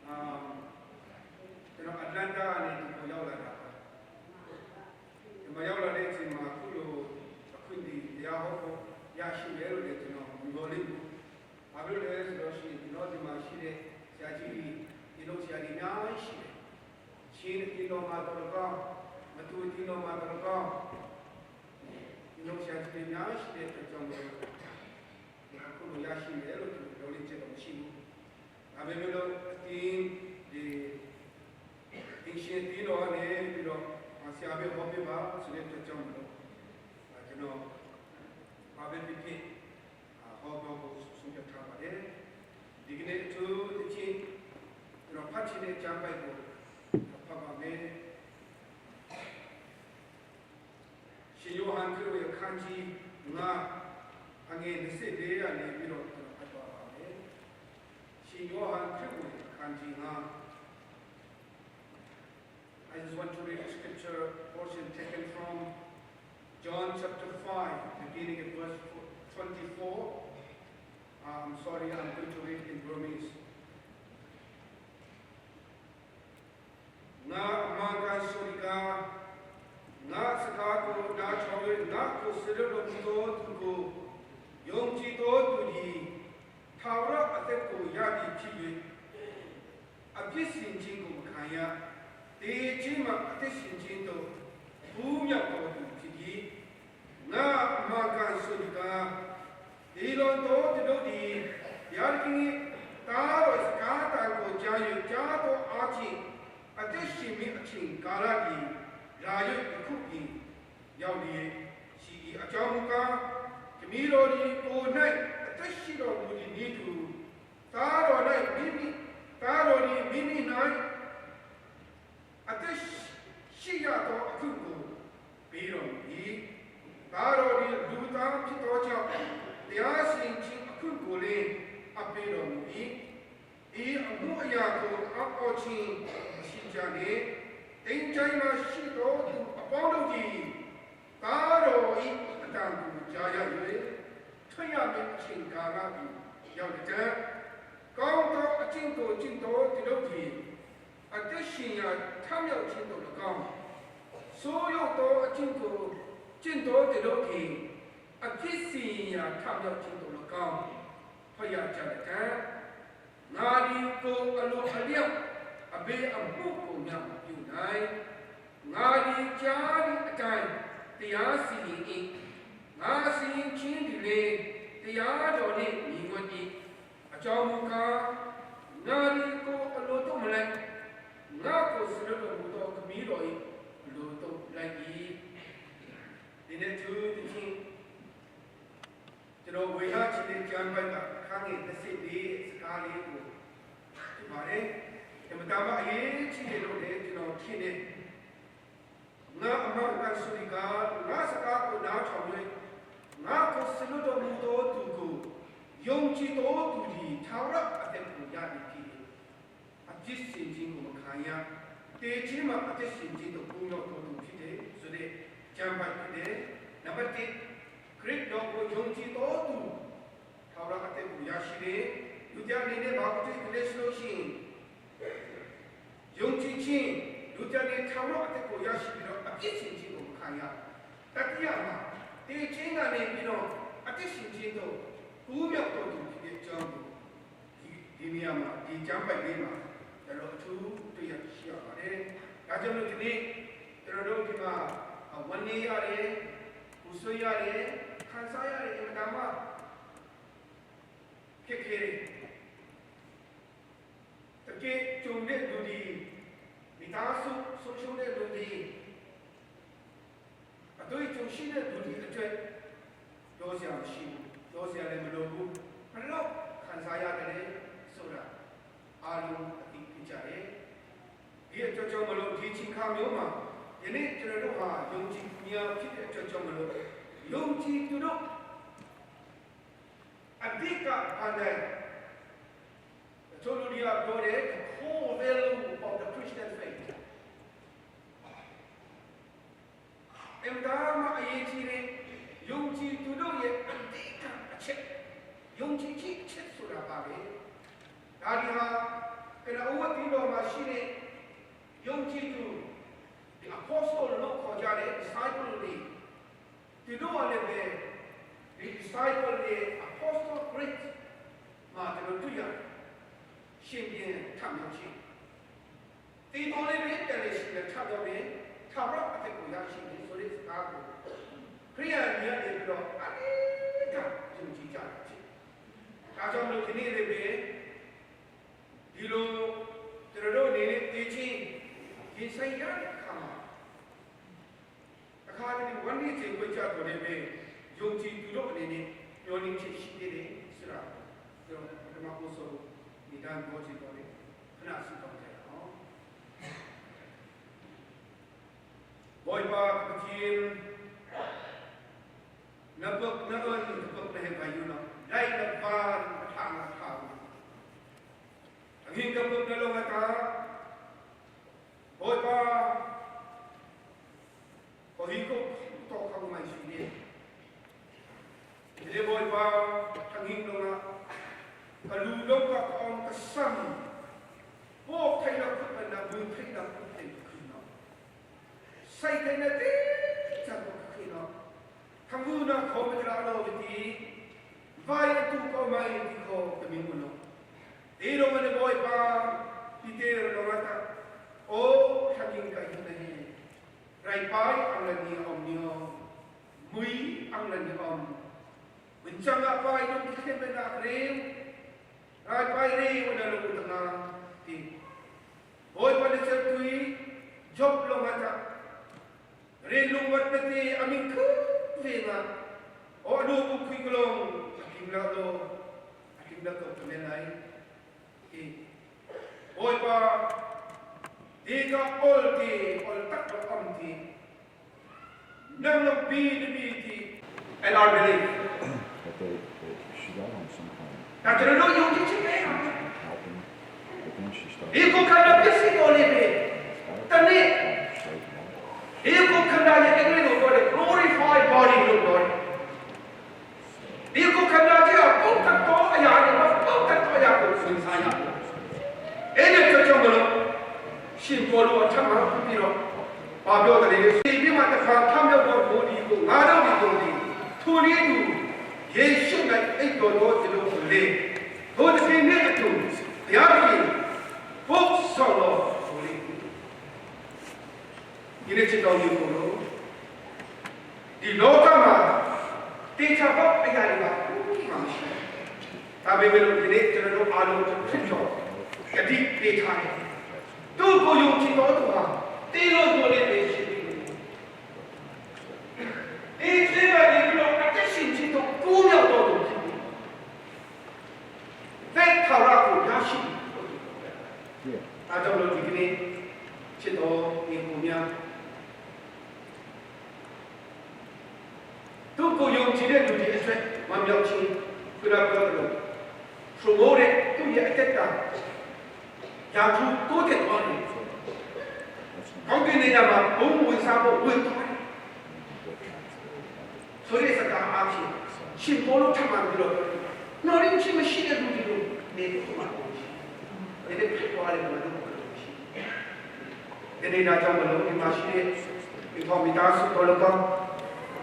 အာ တို့ဒီမှာရှိတဲ့ဆရာကြီးတွေဒီလိုဆရာကြီးအများကြီးရှိတယ်ချင်းဒီလိုမှာတော့ကောင်းမတူဒီလိုမှာတော့ကောင်းဒီလိုဆရာကြီးတွေအများကြီးရှိတဲ့အတွက်ကြောင့်မို့အခုလိုရရှိမယ်လို့ကျွန်တော်ပြောလို့ချက်တော့မရှိဘူးဒါပေမဲ့လို့အတင်းဒီအင်ရှင်ဒီလိုကနေပြီးတော့ဆရာပဲဟောပြပါဆိုတဲ့အတွက်ကြောင့်မလို့ကျွန်တော်ဘာပဲဖြစ်ဖြစ်ဟောပြောဖို့ဆုံးဖြတ်ထားပါတယ်ဒီကနေ့အထူးသဖြင့်ကျွန်တော်ဖတ်ချင်တဲ့ကျမ်းပိုက်ကိုဖတ်ပါမယ်ရှင်ယောဟန်ခရစ်ဝင်အခန်းကြီး9အငယ်24ကနေပြီးတော့ကျွန်တော်ဖတ်သွားပါမယ်ရှင်ယောဟန်ခရစ်ဝင်အခန်းကြီး9 I just want to read a scripture portion taken from John chapter 5, beginning at verse 24. I'm sorry, I'm going to read in Burmese. ငါအမှန်ကန်ဆိုဒီကာငါစကားကိုနားထောင်၍ငါကိုစေလွှတ်တော်မူသောသူကိုယုံကြည်သောသူသည်ထာဝရအသက်ကိုရသည်ဖြစ်၍အပြစ်စီရင်ခြင်းကိုမခံရသေခြင်းမှအသက်ရှင်ခြင်းသို့ကူးမြောက်တော်သူဖြစ်သည်ငါအမှန်ကန်ဆိုဒီကာဒီလွန်သောသူတို့သည်ဘုရားသခင်သားတော်စကားတန်ကိုကြား၍ကြားသောအားဖြင့်အသက်ရှင်မည့်အချိန်ကာလသည်လာ၍ယခုပင်ရောက်လျက်ရှိ၏အကြောင်းမူကားခမည်းတော်သည်ကိုယ်၌အသက်ရှိတော်မူသည်နည်းတူသားတော်၌မိမိသားတော်သည်မိမိ၌အသက်ရှိရသောအခွင့်ကိုပေးတော်မူ၏သားတော်သည်လူသားဖြစ်သောကြောင့်တရားစီရင်ခြင်းအခွင့်ကိုလည်းအပ်ပေးတော်မူ၏ဤအမှုအရာကိုအံ့ဩခြင်းမရှိကြနှင့်သင်္ချိုင်းမှာရှိသောသူအပေါင်းတို့သည်သားတော်၏အသံကိုကြားရ၍ထွက်ရမည့်အချိန်ကာလသည်ရောက်တဲ့ကောင်းသောအကျင့်ကိုကျင့်သောသူတို့သည်အသက်ရှင်ရာထမြောက်ခြင်းတို့၎င်းဆိုးရုပ်သောအကျင့်ကိုကျင့်သောသူတို့သည်အပြစ်စီရင်ရာထမြောက်ခြင်းတို့၎င်းထွက်ရကြတဲ့ငါဒီကိုအလိုအလျောက်အဘေအမှုကိုမြမပြုနိုင်ငါဒီကြားသည့်အတိုင်းတရားစီရင်၏ငါစီရင်ခြင်းသည်လေတရားတော်နှင့်ညီညွတ်၏အကြောင်းမူကားငါဒီကိုအလိုတို့မလိုက်ငါကိုစေလွှတ်တော်မူသောခမည်းတော်၏အလိုတို့လိုက်၏ဒီနေ့သူဒီချင်းကျွန်တော်ဝေဟာချင်တဲ့ကျမ်းပိုက်ကခန်းငယ်24စကားလေးကိုဒီပါတယ်ဒီမတာမအရေးကြီးတယ်လို့လည်းကျွန်တော်ထင်တယ်ငါအမှန်ကန်ဆိုဒီကငါစကားကိုနားထောင်၍ငါကိုစေလွှတ်တော်မူသောသူကိုယုံကြည်သောသူသည်ထာဝရအသက်ကိုရသည်ဖြစ်၏အပြစ်စီရင်ခြင်းကိုမခံရသေခြင်းမှာအသက်ရှင်ခြင်းတို့ကိုရောက်တော်သူဖြစ်တယ်ဆိုတဲ့ကျမ်းပိုက်ဖြစ်တယ်နံပါတ်1ခရစ်တော်ကိုယုံကြည်သောသူထာဝရအသက်ကိုရရှိတယ်လူကြအနေနဲ့ဘာကိုတွေ့လဲဆိုလို့ရှိရင်ယုံကြည်ခြင်းလူကြတဲ့ထာဝရအသက်ကိုရရှိပြီးတော့အပြစ်စီရင်ခြင်းကိုမခံရတတိယမှာသေခြင်းကနေပြီးတော့အသက်ရှင်ခြင်းတို့ကူးမြောက်တော်သူဖြစ်တဲ့အကြောင်းကိုဒီဒီနေရာမှာဒီကျမ်းပိုက်လေးမှာကျွန်တော်အထူးတွေ့ရရှိရပါတယ်။ဒါကြောင့်လို့ဒီနေ့ကျွန်တော်တို့ဒီမှာဝန်နေရတယ်၊ပူဆွေးရတယ်၊ခံစားရတယ်အင်မတန်မှဖြစ်ခဲ့တယ်။တကယ်ကြုံတဲ့လူဒီမိသားစုဆုံးရှုံးတဲ့လူဒီအတွေ့အကြုံရှိတဲ့လူဒီအတွက်ပြောစရာမရှိဘူးပြောစရာလည်းမလိုဘူးဘလို့ခံစားရတယ်ဆိုတာအားလုံးအသိဖြစ်ကြတယ်ဒီအတွက်ကြောင့်မလို့ဒီချိန်ခါမျိုးမှာယနေ့ကျွန်တော်တို့ဟာယုံကြည်များဖြစ်တဲ့အတွက်ကြောင့်မလို့ယုံကြည်သူတို့အဓိကအန်တဲ့ချို့လူတွေကပြောတယ် the core value of the Christian faith အင်ဒါမအရေးကြီးတဲ့ယုံကြည်သူတို့ရဲ့အဓိကအချက်ယုံကြည်ခြင်းအချက်ဆိုတာပါပဲဒါဒီဟာကနဦးဝတိတော်မှာရှိတဲ့ယုံကြည်သူဒီ apostle လို့ခေါ်ကြတဲ့ disciple တွေဒီတို့ကလည်းပဲဒီ disciple တွေ apostle creed မှာကျွန်တော်တွေ့ရတယ် ရှင်ပြန်ထမြောက်ခြင်းတေတော်လေးပဲပြန်လေရှင်ပြန်ထမြောက်တယ်ထာဝရအသက်ကိုရရှိတယ်ဆိုတဲ့စကားကိုခရိယန်များနေပြီးတော့အနေကယုံကြည်ကြတာဖြစ်။ဒါကြောင့်မလို့ဒီနေ့လေးပဲဒီလိုကျွန်တော်တို့အနေနဲ့တည်ချင်းရင်ဆိုင်ရတဲ့အခါမှာအခါတည်းဝမ်းနည်းခြင်းကြကြတော်လည်းပဲယုံကြည်သူတို့အနေနဲ့မျှော်လင့်ချက်ရှိနေတယ်ဆိုတာကျွန်တော်ပထမဦးဆုံးဒီတန်းပြောချင်တော်တယ်ခဏဆုတောင်းကြရအောင် Boy pa kecil napok na on napok na kayo na dai na pan thang thang ang hingga pag na long ata boy pa kohiko to kang may sini Hindi boy pa tanging nga kalulong ka kaong kasam po kay na put na bun kay na put kay na say kay na ti cha ko kay na kanguna ko mitra lo ti vai tu ko mai ti ko kami mo di lo man boy pa ti te lo ngata o tanging kay na hi rai pai ang la ni om ni mui ang la ni om ဝင်ချငါပိုင်တို့ခေမနာရေရိုင်ပိုင်ရေဝနလူတနာတီဘိုးပနချက်တူဂျော့လုံငါတာရေလုံဝတ်တေအမိခုဖေငါအော်ဒုကုခိကလုံအကိမလာတော့အကိမလာတော့တမဲလိုက်တီဘိုးပါဒီကအော်တီအော်တက်တော့အမ်တီနမ်လဘီဒီဘီတီ and our belief. But they, she got on some kind ဒါကျွန်တော်တို့ယုံကြည်ခြင်းပဲ of helping, but then she started. ဒီကိုခန္ဓာပစ္စည်းတော်လေးပဲတနေ့ Straighten out. ဒီကိုခန္ဓာရဲ့အင်္ဂလိပ်လိုပြောတယ် glorified body လို့ပြောတယ်ဒီကိုခန္ဓာကြီးကပုတ်တတော်အရာတွေမပုတ်တတော်အရာကိုစဉ်းစားရတယ်အဲ့ဒီကြောင့်မလို့ရှင်ပေါ်လို့အထက်မှာပြီးတော့ဘာပြောတယ်လဲဒီပြမတခါထမြောက်တော့ဘိုးဒီကိုငါတို့ဒီကိုဒီထိုနည်းတူယေရှု၌အိတ်တော်တော်ဒီလိုလေဘုရားရှင်နဲ့အတူတရားကြီးဘုဆောတော်ဘိုးလေးဒီနေ့ချစ်တော်ယူကိုလို့ဒီလောကမှာတေချာပေါအရာတွေကမှမရှိဒါပေမဲ့လို့ဒီနေ့ကျွန်တော်တို့အားလုံးဖြစ်ချောဂတိပေးထားတယ်သူ့ကိုယုံကြည်တော်သူဟာတေလို့တော်လေးပဲရှိတယ်ဒီချိန်မှာဒီလိုအသက်ရှင်ခြင်းတော့ကိုးမြောက်တော်သူဖြစ်တယ်သက်ထာဝရကိုရရှိ Yeah. အားကြောင့်လို့ဒီကနေ့ချစ်တော်ညီကိုများသူ့ကိုယုံကြည်တဲ့လူတွေအတွက်မမြောက်ခြင်းခုနပြောတယ်လို့ promote သူ့ရဲ့အသက်တာရာထူးတိုးတက်သွားတယ် That's not ကောင်းကင်နေရာမှာဘုံဝင်စားဖို့ဝင်သွားတယ် what translated. ဆိုတဲ့စကားအဖြစ်ရှင်ဘောလို့ထပ်မှပြီးတော့နော်ရင်ချင်းမရှိတဲ့လူတွေလို့နေတော့မှာပေါ့ရှိတယ်ဒီဖြစ်သွားတယ်မလို့လို့ရှိတယ်ဒီနေ့ဒါကြောင့်မလို့ဒီမှာရှိတဲ့ဒီဖော်မီတာဆုတော်လို့ကော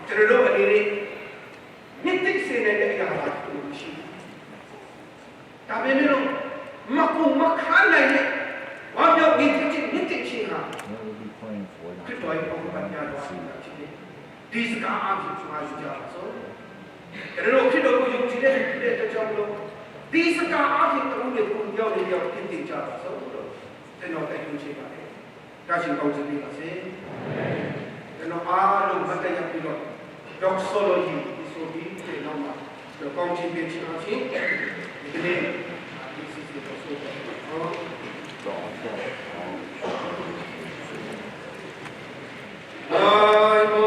ကျွန်တော်တို့အနေနဲ့မြစ်သိစေနေတဲ့အရာပါလို့ရှိတယ်ဒါပေမဲ့လို့မကုမခါနိုင်တဲ့ဘာပြောမြစ်သိချင်းမြစ်သိချင်းဟာ What we'll be praying for. ခရစ်တော်ရဲ့ပုံမှန်များတော်ဖြစ်တယ်ဒီစကားအဖြစ်ကျွန်တော်ယူကြပါစို့ကျွန်တော်တို့ခရစ်တော်ကိုယုံကြည်တဲ့ဖြစ်တဲ့အတွက်ကြောင့်မလို့ဒီစကားအဖြစ်တုံးနေပုံပြောင်းနေပြောင်းဖြစ်တည်ကြပါစို့လို့ကျွန်တော်တိုက်တွန်းချင်ပါတယ်ဒါရှင်ကောင်းချီးပေးပါစေကျွန်တော်အားလုံးမတရားပြီးတော့ doxology ဆိုပြီးကျွန်တော်မှာကောင်းချီးပေးခြင်းအဖြစ်ဒီနေ့ဒီစီစီတော့ဆိုတော့ I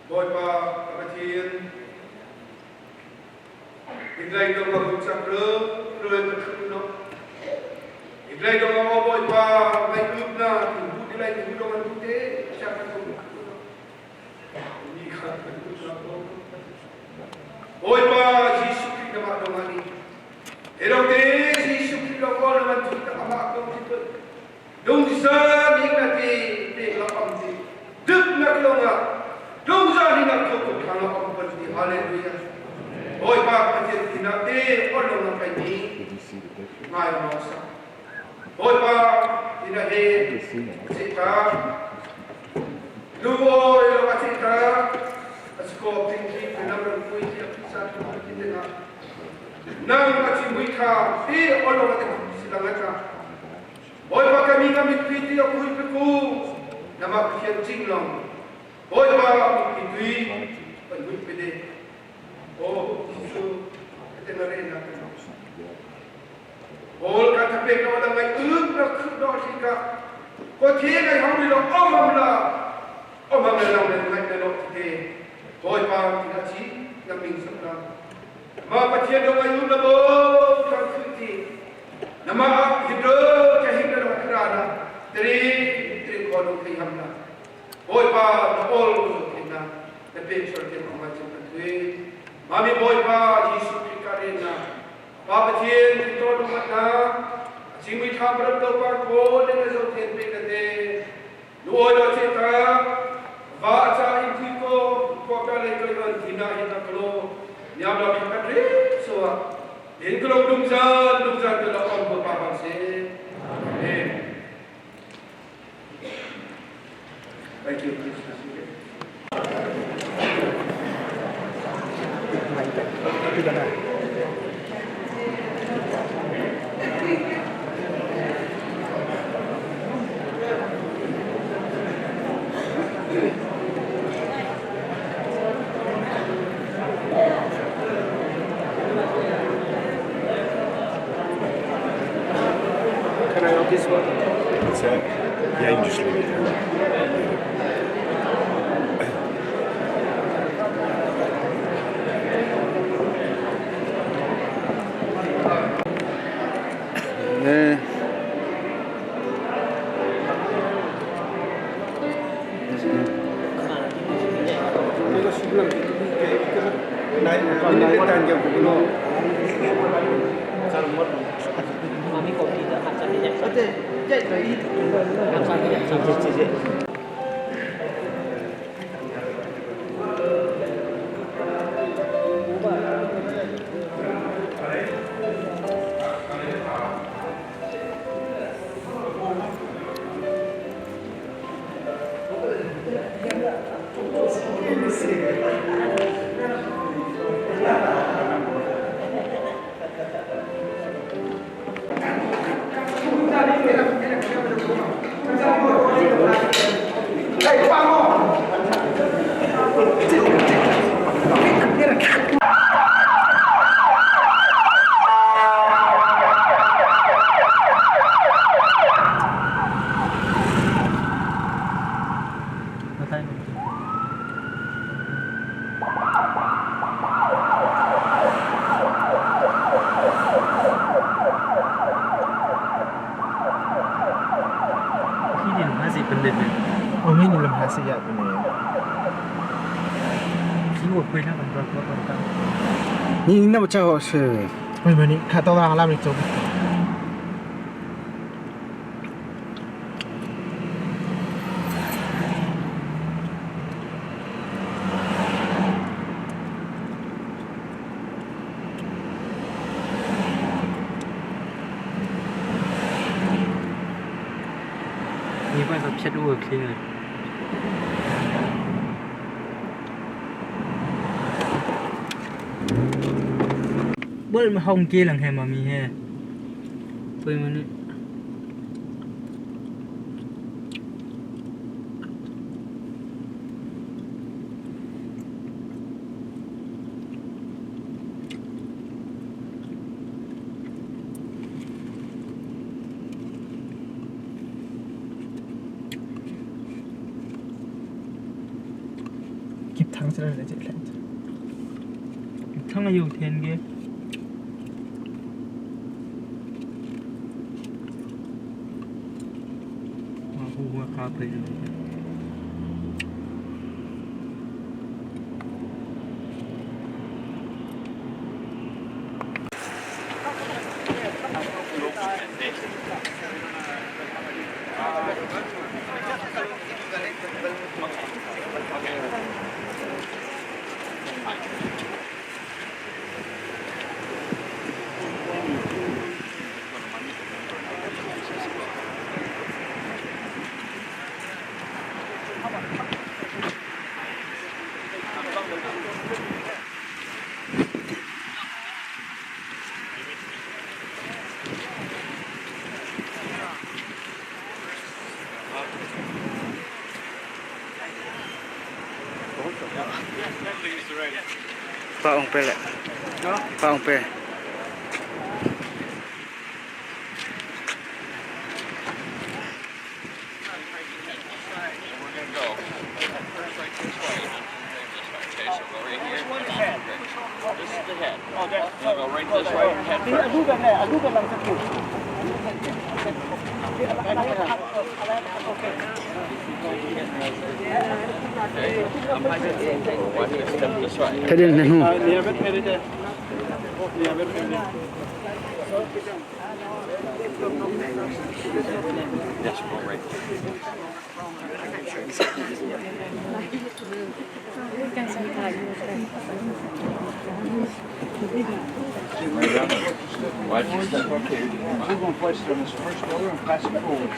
Bawipa ka Pathian, Iglai dong a hun cak lo, roi ka thup no. Iglai dong a aw Bawipa, ngai up na, in hu ti lai hu dong an hu te, siak kan hu. Mi kha kan hu cak lo. Bawipa Jesuh Khrih namah dong ani. He te Jesuh Khrih lo ko na man thu ta amah ko thi put. Dungza ning na ti pe la am ti. Duk nak longah dungza ning nak thu kut thang am pan ti hallelujah. Bawipa Pathian ti na te on long na kai ni ngai mo sa. Bawipa ti na he chi ta lu oi lo a chi ta asko ting thi nam ram pui ti a sa tu ti te na nang a chi mui tha te on long te silang a ta Bawipa ka mi ka mitthli ti a kui piku nama Pathian cing long Bawipa mitthli tui kan hui pede o Jesu te na re na kan Paul ka thapek no la ngai un na khu do thi ka ko thi ngai hong ri lo om am la om am la long ngai na lo thi te Bawipa ti na chi na ming sak na ma Pathian do ngai un na bo ka khu ti Nama hidro ka hidro na khra na tri tri ko no thei ham na Bawipa na ol zo thei na na pe chor te ma chin kan thui Mami Bawipa Jesu Christ ka re na Pa Pathian ki to lu mat na chingmi tha pram lo par ko le na zo then pe ka te nu oi lo che ta va cha in thui ko ko ka le ko yon thina hin na klo nyam lo mi ka tri so In kulong lungzan lungzan tu la om ko pa bang se. Amen. Thank you. Please be seated. Can I have this one? What's that? Yeah, you can just leave it there. Yeah. 你那么叫是？为什么你看到那那边走？ 你怪说撇路个开了。Bol ma hong ke lang he mami he. Poi mani. Kip thang sila le che thlen. Thang ayo then ge. Ma hu wa ka pe lu. Pa ong pe le. Pa ong pe. Thế nên hù. We're going to place it on this first roller and pass it forward.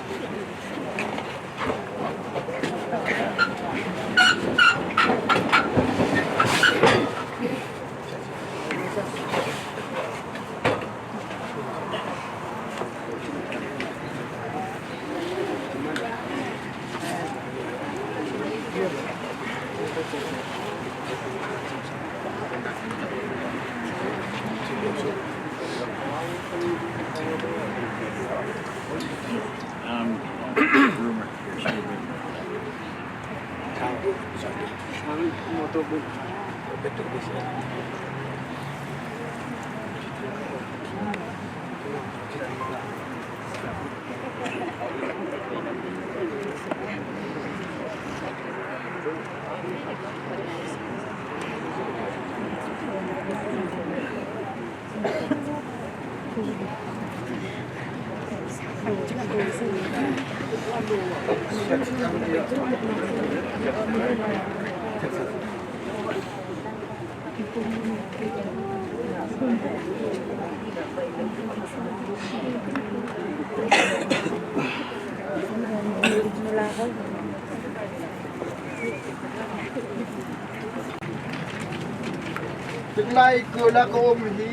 Teklai ko la ko om hi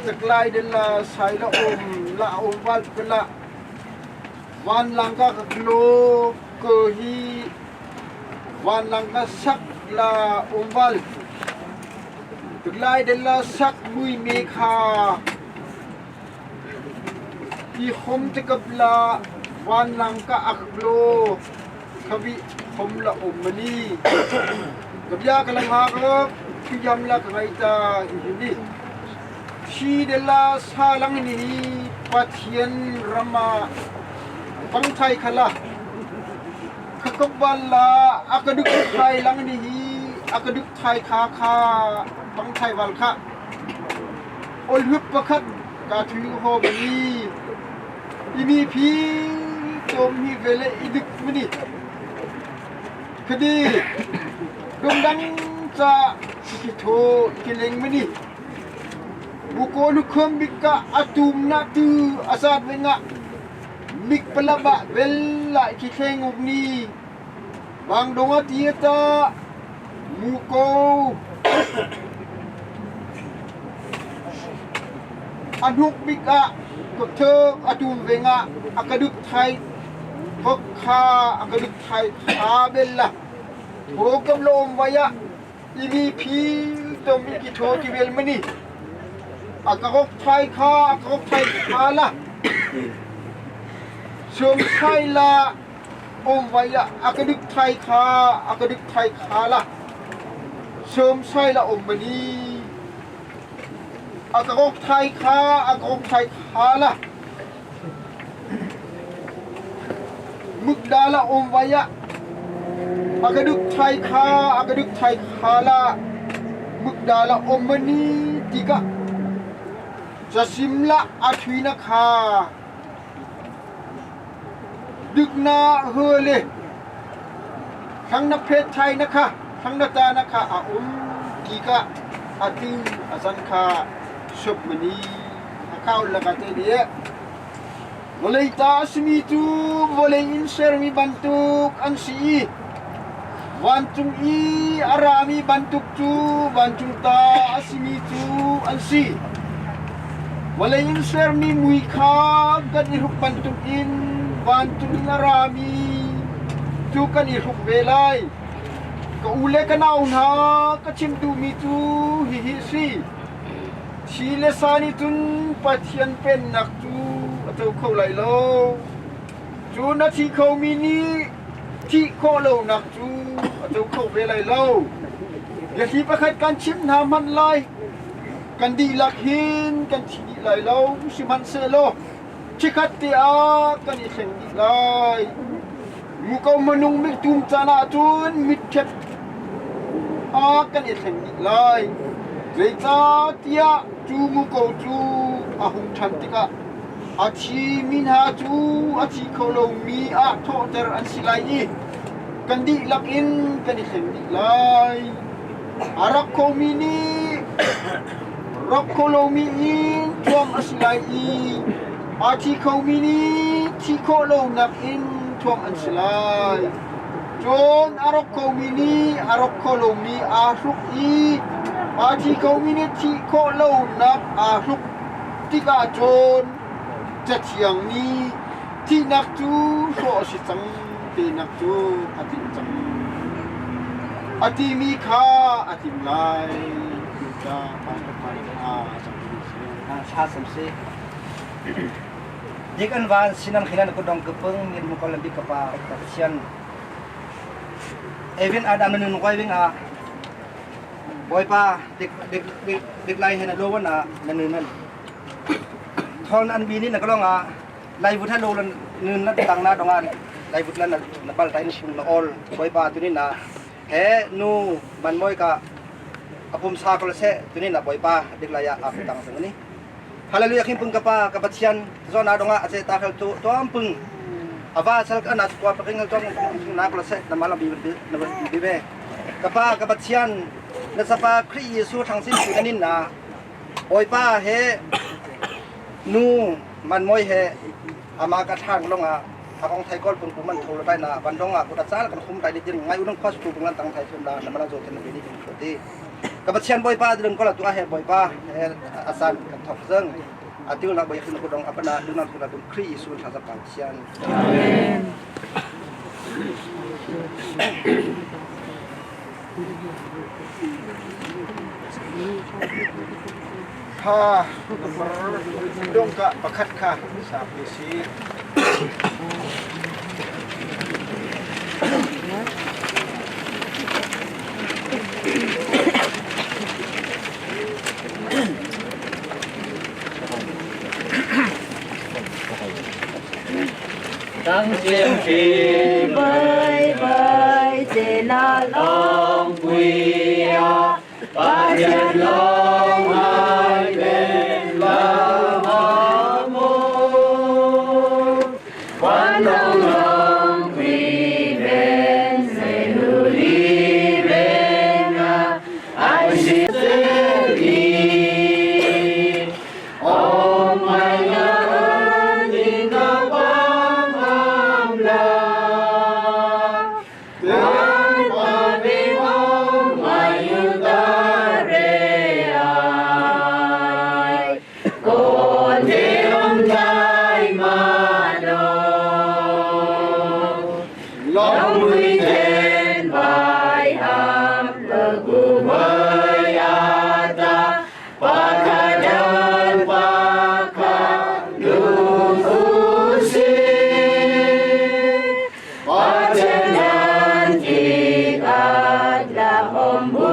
teklai de la sai la om la om wal ko la van lang ka klo ko hi van lang ka sak la om wal teklai de la sak mui me kha i khom te kap la van lang ka aklo khawi khom la om mani kabya kalang ha ka khiyam la ka ngai ta hi ni thi de la sa lang ni pathian rama pangthai khala khakabal la akaduk thai lang ni hi akaduk thai kha kha pangthai wal kha olhup pakhat ka thu ho bani imi phi tom hi vele idik mani khadi dongdang cha ki tho ki leng mani buko lu khom bika atum na tu asat wenga mik palaba vel la ki thleng uk ni bang donga tieta muko anhuk bika ko thơ atum venga akaduk thai thok kha akaduk thai kha bella thokam lom waya imi phi tom ki tho ki vel mani akakok thai kha akakok thai kha la som thai la om waya akaduk thai kha akaduk thai kha la Sawmsai la um mani. A ka kok thai kha a ka kok thai kha la. Mukda la um vaya. A ka duk thai kha a ka duk thai kha la. Mukda la um mani tika. Casim la a thui na kha. Dukna hule. Thang na phet thai na kha thang na ta na kha a um ti ka a tu a zan kha sup mani a khau laka te de vawlei ta a simi cu vawlei in sermi bantuk an si i vancung i a rami bantuk cu vancung ta a simi cu an si. Vawlei in sermi mui kha kan i hruk bantukin vancung in a rami cu kan i hruk ve lai. Ka u le ka nau hna, ka chim duhmi cu hihi a si. Thi le sa nih cun Pathian Pennak cu a co kho lai lo. Cun a thi khomi nih thih khawh lonak cu a co kho ve lai lo. Biathli pakhat kan chimh hna hmanh lai. Kan dihlak hin kan thi dih lai lo, sihmanhsehlaw chikkhat te ah kan i thleng dih lai. Muko minung mittum caan ah cun mitṭhep ah kan i thleng dih lai. Zeicahtiah cu muko cu a hung ṭhan tikah a thimi hna cu a thi kho lomi ah thawhter an si lai i kan dihlak in kan i thleng dih lai. A rak khomi nih rak kho lomi in thuam a si lai i a thi khomi nih thi khawh lonak in thuam an si lai. Cun a rak khomi nih a rak kho lomi aa hruk i a thi khomi nih thih khawh lonak aa hruk tikah cun Cathiang nih thihnak cu hrawh a si cang tinak cu a tling cang. A timi kha a tling lai ti kha Pastor pa nih a cang Thla sam si. Dik an van sinang khinan ko dong kepeng min mu kolam bi kapa Pathian. Evin Adam nun koi wing a Bawipa dik dik dik dik lai hen lo na na nun Thon an bi ni na kalong a lai vut ha lo lan nun na tang na donga lai vut lan na pal tai na na ol Bawipa tuni na he nu man moi ka apum sa ko se tuni na Bawipa dik lai a tang sang ni Hallelujah khin pung ka pa ka Pathian zo na donga ache ta khal tu tuam pung ava sal ka na kwa paking hal tuam na ko se na malam bi na bi be ka pa ka Pathian na sapa Khrih Jesu thang sin tu kanin na Bawipa he nu man moi he ama ka thang longa akong thai kol pung pum man tho lai na ban donga ko ta chal kan khum tai ni din ngai unang khwas tu pung lan tang thai thum la na mana zo ten be ni ko ti ka Pathian Bawipa ding ko la tu a he Bawipa he asan kan thok zeng atiu na bai khin ko dong apana dunan ko la dum Khrih Jesu tha za Pathian. Amen. Kha dongka pakhat kha sapi si. Tăng chiêm phi Bơi bơi chế na long quy a ba thiên long hai bên la ma mô quan long long quy bên se nu li bên a ai si se li om mai na ni na bam am la Quan pa vi om mai yu ta re ai Cô thế om tai ma do Long quy thiên bài am bơ cu bơi a ta Pa kha dan pa kha du u si Pa chen nan ti at la om bu.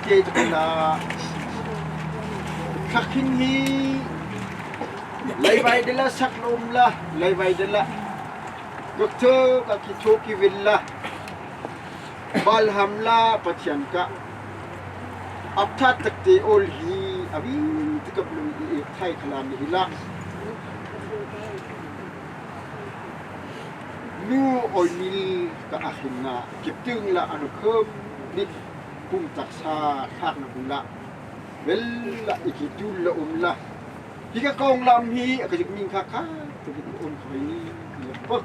te te la thakhin hi leivai de la sak lom la leivai de la doctor ka ki tho ki vil la balham la pathian ka aptha takte ol hi avi tikap lung i thai khalam hi la Nu oimil ka ahin na kipting la anu khum nit pum taksa thlak na hung la vel la ikitul la um la hi ka kong lam hi a ka zik ming kha kha tukin um khoi ni la pak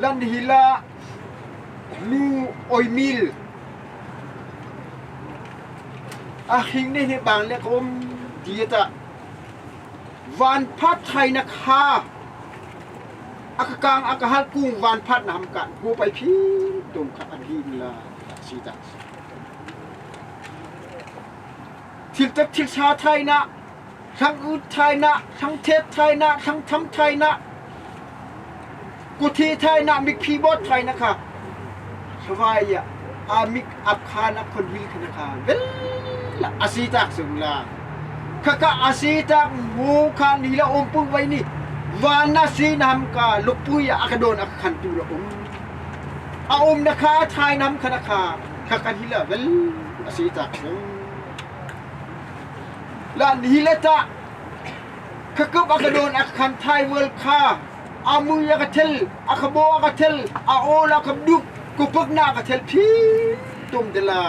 lan hi la nu oimil a hing ne he bang le kom dieta Van phat thai na kha a ka kang a ka hal kung van phat na ham kan hu pai phi tum kha an hi la si ta thil tak thil sa thai na thang ut thai na thang thet thai na thang tham thai na kuthi thai na mik phi bot thai na kha sawai ya a mik ap kha na khon hil khana kha vel la asi tak sung la Khaka a si tak mu kha ni la um pu vai ni van na si nam ka lukpui a ka don a khan tu la um a um na kha thai nam kha na kha khaka hi la vel a si tak sung la ni la ta khakup a ka don a khan thai wel kha a mui a ka thel a ka bo a ka thel a ol a ka duk kupuk na ka thel phi tum de la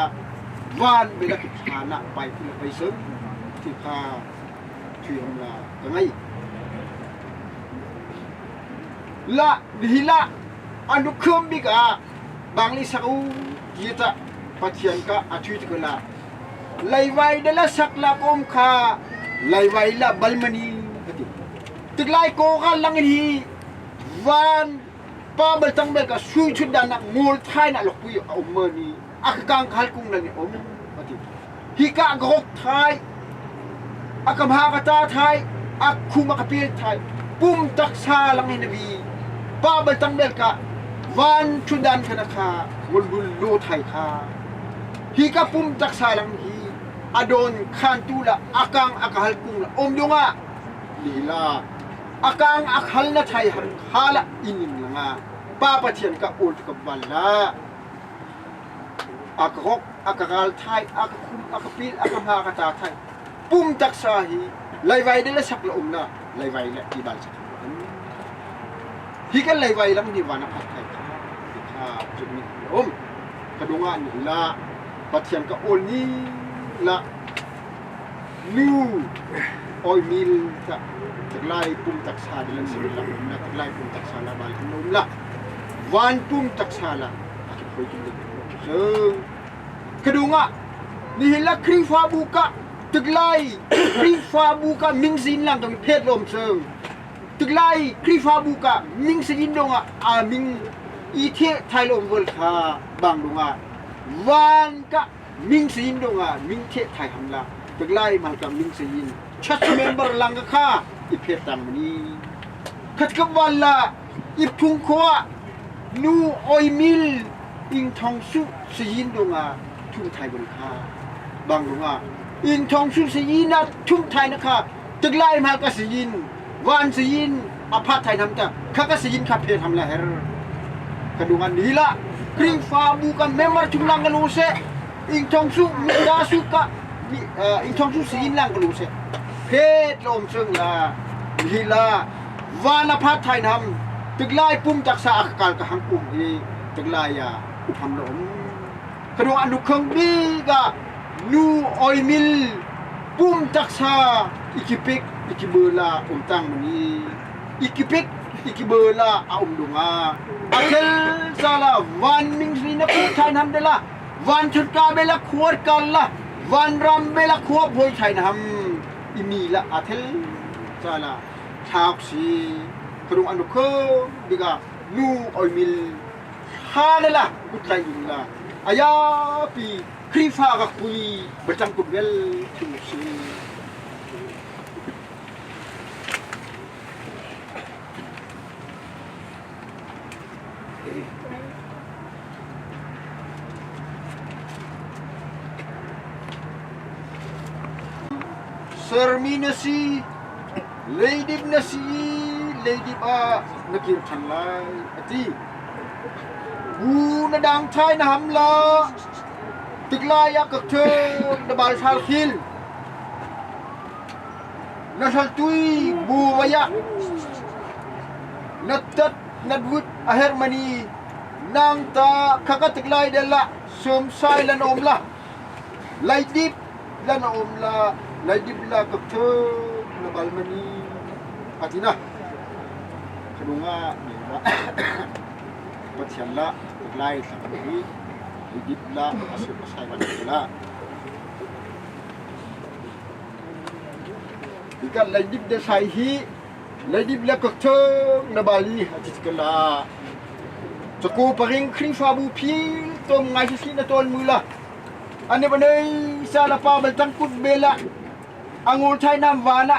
van be la kha na pai phi la pai sum ti kha thui hom la ka ngai la hi la anu khum bik a bangli sak u ti ta pathian ka a thui ko la leiwai de la sak la kom kha leiwai la balmani ati tiklai ko ka lang hi van pa bal tang bel ka sui chut dan nak ngol thai na lok pui a um ma ni a ka kang khal kung na ni om ati hi ka gok thai a kam ha ka ta thai a khum a ka pel thai pum taksa lang hin vi pa bal tang bel ka van chudan khana kha ngol bul lo thai kha hi ka pum taksa lang hi adon khan tu la akang akahal kung la om dunga lila akang akhal na thai ham khala inin langa pa pathian ka ul ka bala akahok akagal thai akakhum akapil akamha akata thai pum taksa hi laivai de la sak la um na laivai la ibal sak hi kan laivai lam ni wana phat thai kha kha chumi om kadunga ni la pathian ka ol ni la nu oi mil ta taglai pum taksa de lan sim la um la taglai pum taksa la bal um la van pum taksa la aki khoi tum de so kadunga ni la Khrihfabu ka tiklai Khrihfabu ka mingzin lang dong phet lom chung tiklai Khrihfabu ka mingzin dong a ming i the thai lom vol kha bang dunga van ka mingzin dong a ming the thai ham la tiklai mal ka mingzin church member lang ka kha i phet tang ni khat ka wal la i phung khwa nu oi mil ing thong su siyin dong a thum thai bol kha bang dong a ing thong su siyin na thum thai na kha tiklai mal ka siyin wan siyin apha thai nam ta kha ka siyin kha phe tham la her ka dungan ni la Khrihfabu kan member chung lang ka lu se ing thong su mi da su ka mi ing thong su siyin lang ka lu se phet lom chung la hi la van apha thai nam tiklai pum taksa akal ka hang pum hi tiklai ya upham lo um kanu anu khang bi ga nu oimil pum taksa ikipik ikibela umtang mani ikipik ikibela a um dunga akhel sala van ming sri na pu thain ham de la van chut ka bela khuar kal la van ram bela khuap hoi thain ham imi la athel sala thak si khadung anu kho biga nu oimil ha le la kutlai in la aya pi Khrifa ka kui batang kut vel thu si. Sermi na si, leidip na si i leidip ah na kir ṭhan lai, a ti. Bu na dang ṭhai na ham la, tiklai ah ka ṭheu na bal ṭhal khil. Na hlaltui bu vai ah na tat na dut a herh mani nang ta khaka tiklai del ah sumsai lan om la leidip lan om la leidip la ka ṭheu na bal mani atina khadunga ne la Pathian la tiklai thlang hi leidip la asir pasai ban la Ikat leidip de sai hi leidip le kak theng na bali ati kala Chaku paring Khrihfabu phi tom ngai si na ton mu la ane banei sa la pa bal tang kut bela angul thai nam wana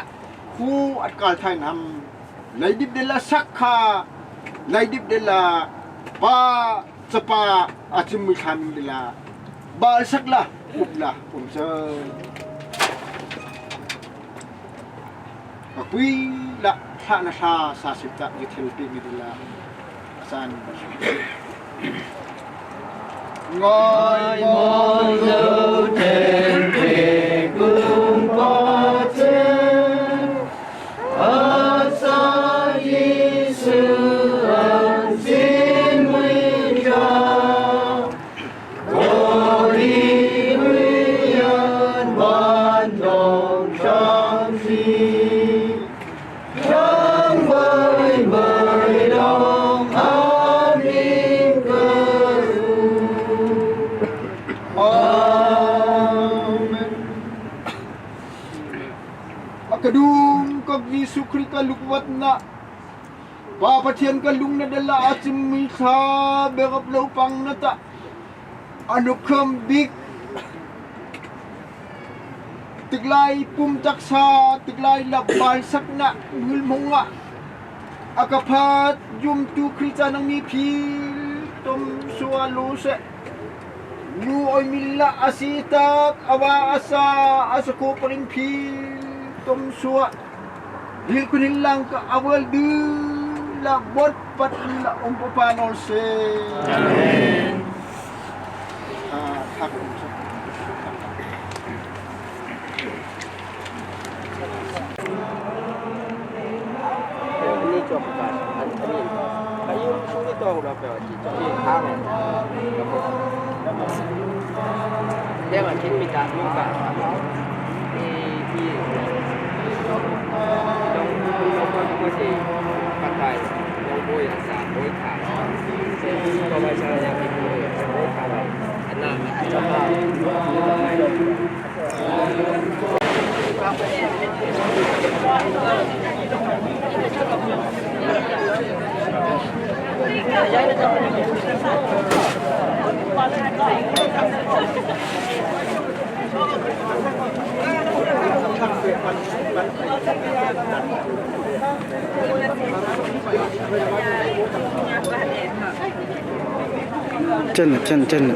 khu at kal thai nam leidip de la sak kha leidip de la pa chapa achim mi thlam de la bal sak la up la um cha Akui la thla na thla sa sip ta ni thil pi mi la asan Ngoi mon lo ten te kum pa chen asa Jesu an sin mui cha Akadum kag Jesu Khrih ka lukwat na Pa Pathian ka lung na dala a cimmi thla berap lo pang na ta Anukham bik tiklai pum taksa tiklai lakbal sakna ngulmung ah a ka phat yumtu Khrica nang mi phil tom sua lu se nu oi milla asi tak awa asa asako paring phil tom sua dil kunin lang ka awal du la bot pat la um pa nol se Amen. Chân chân chân.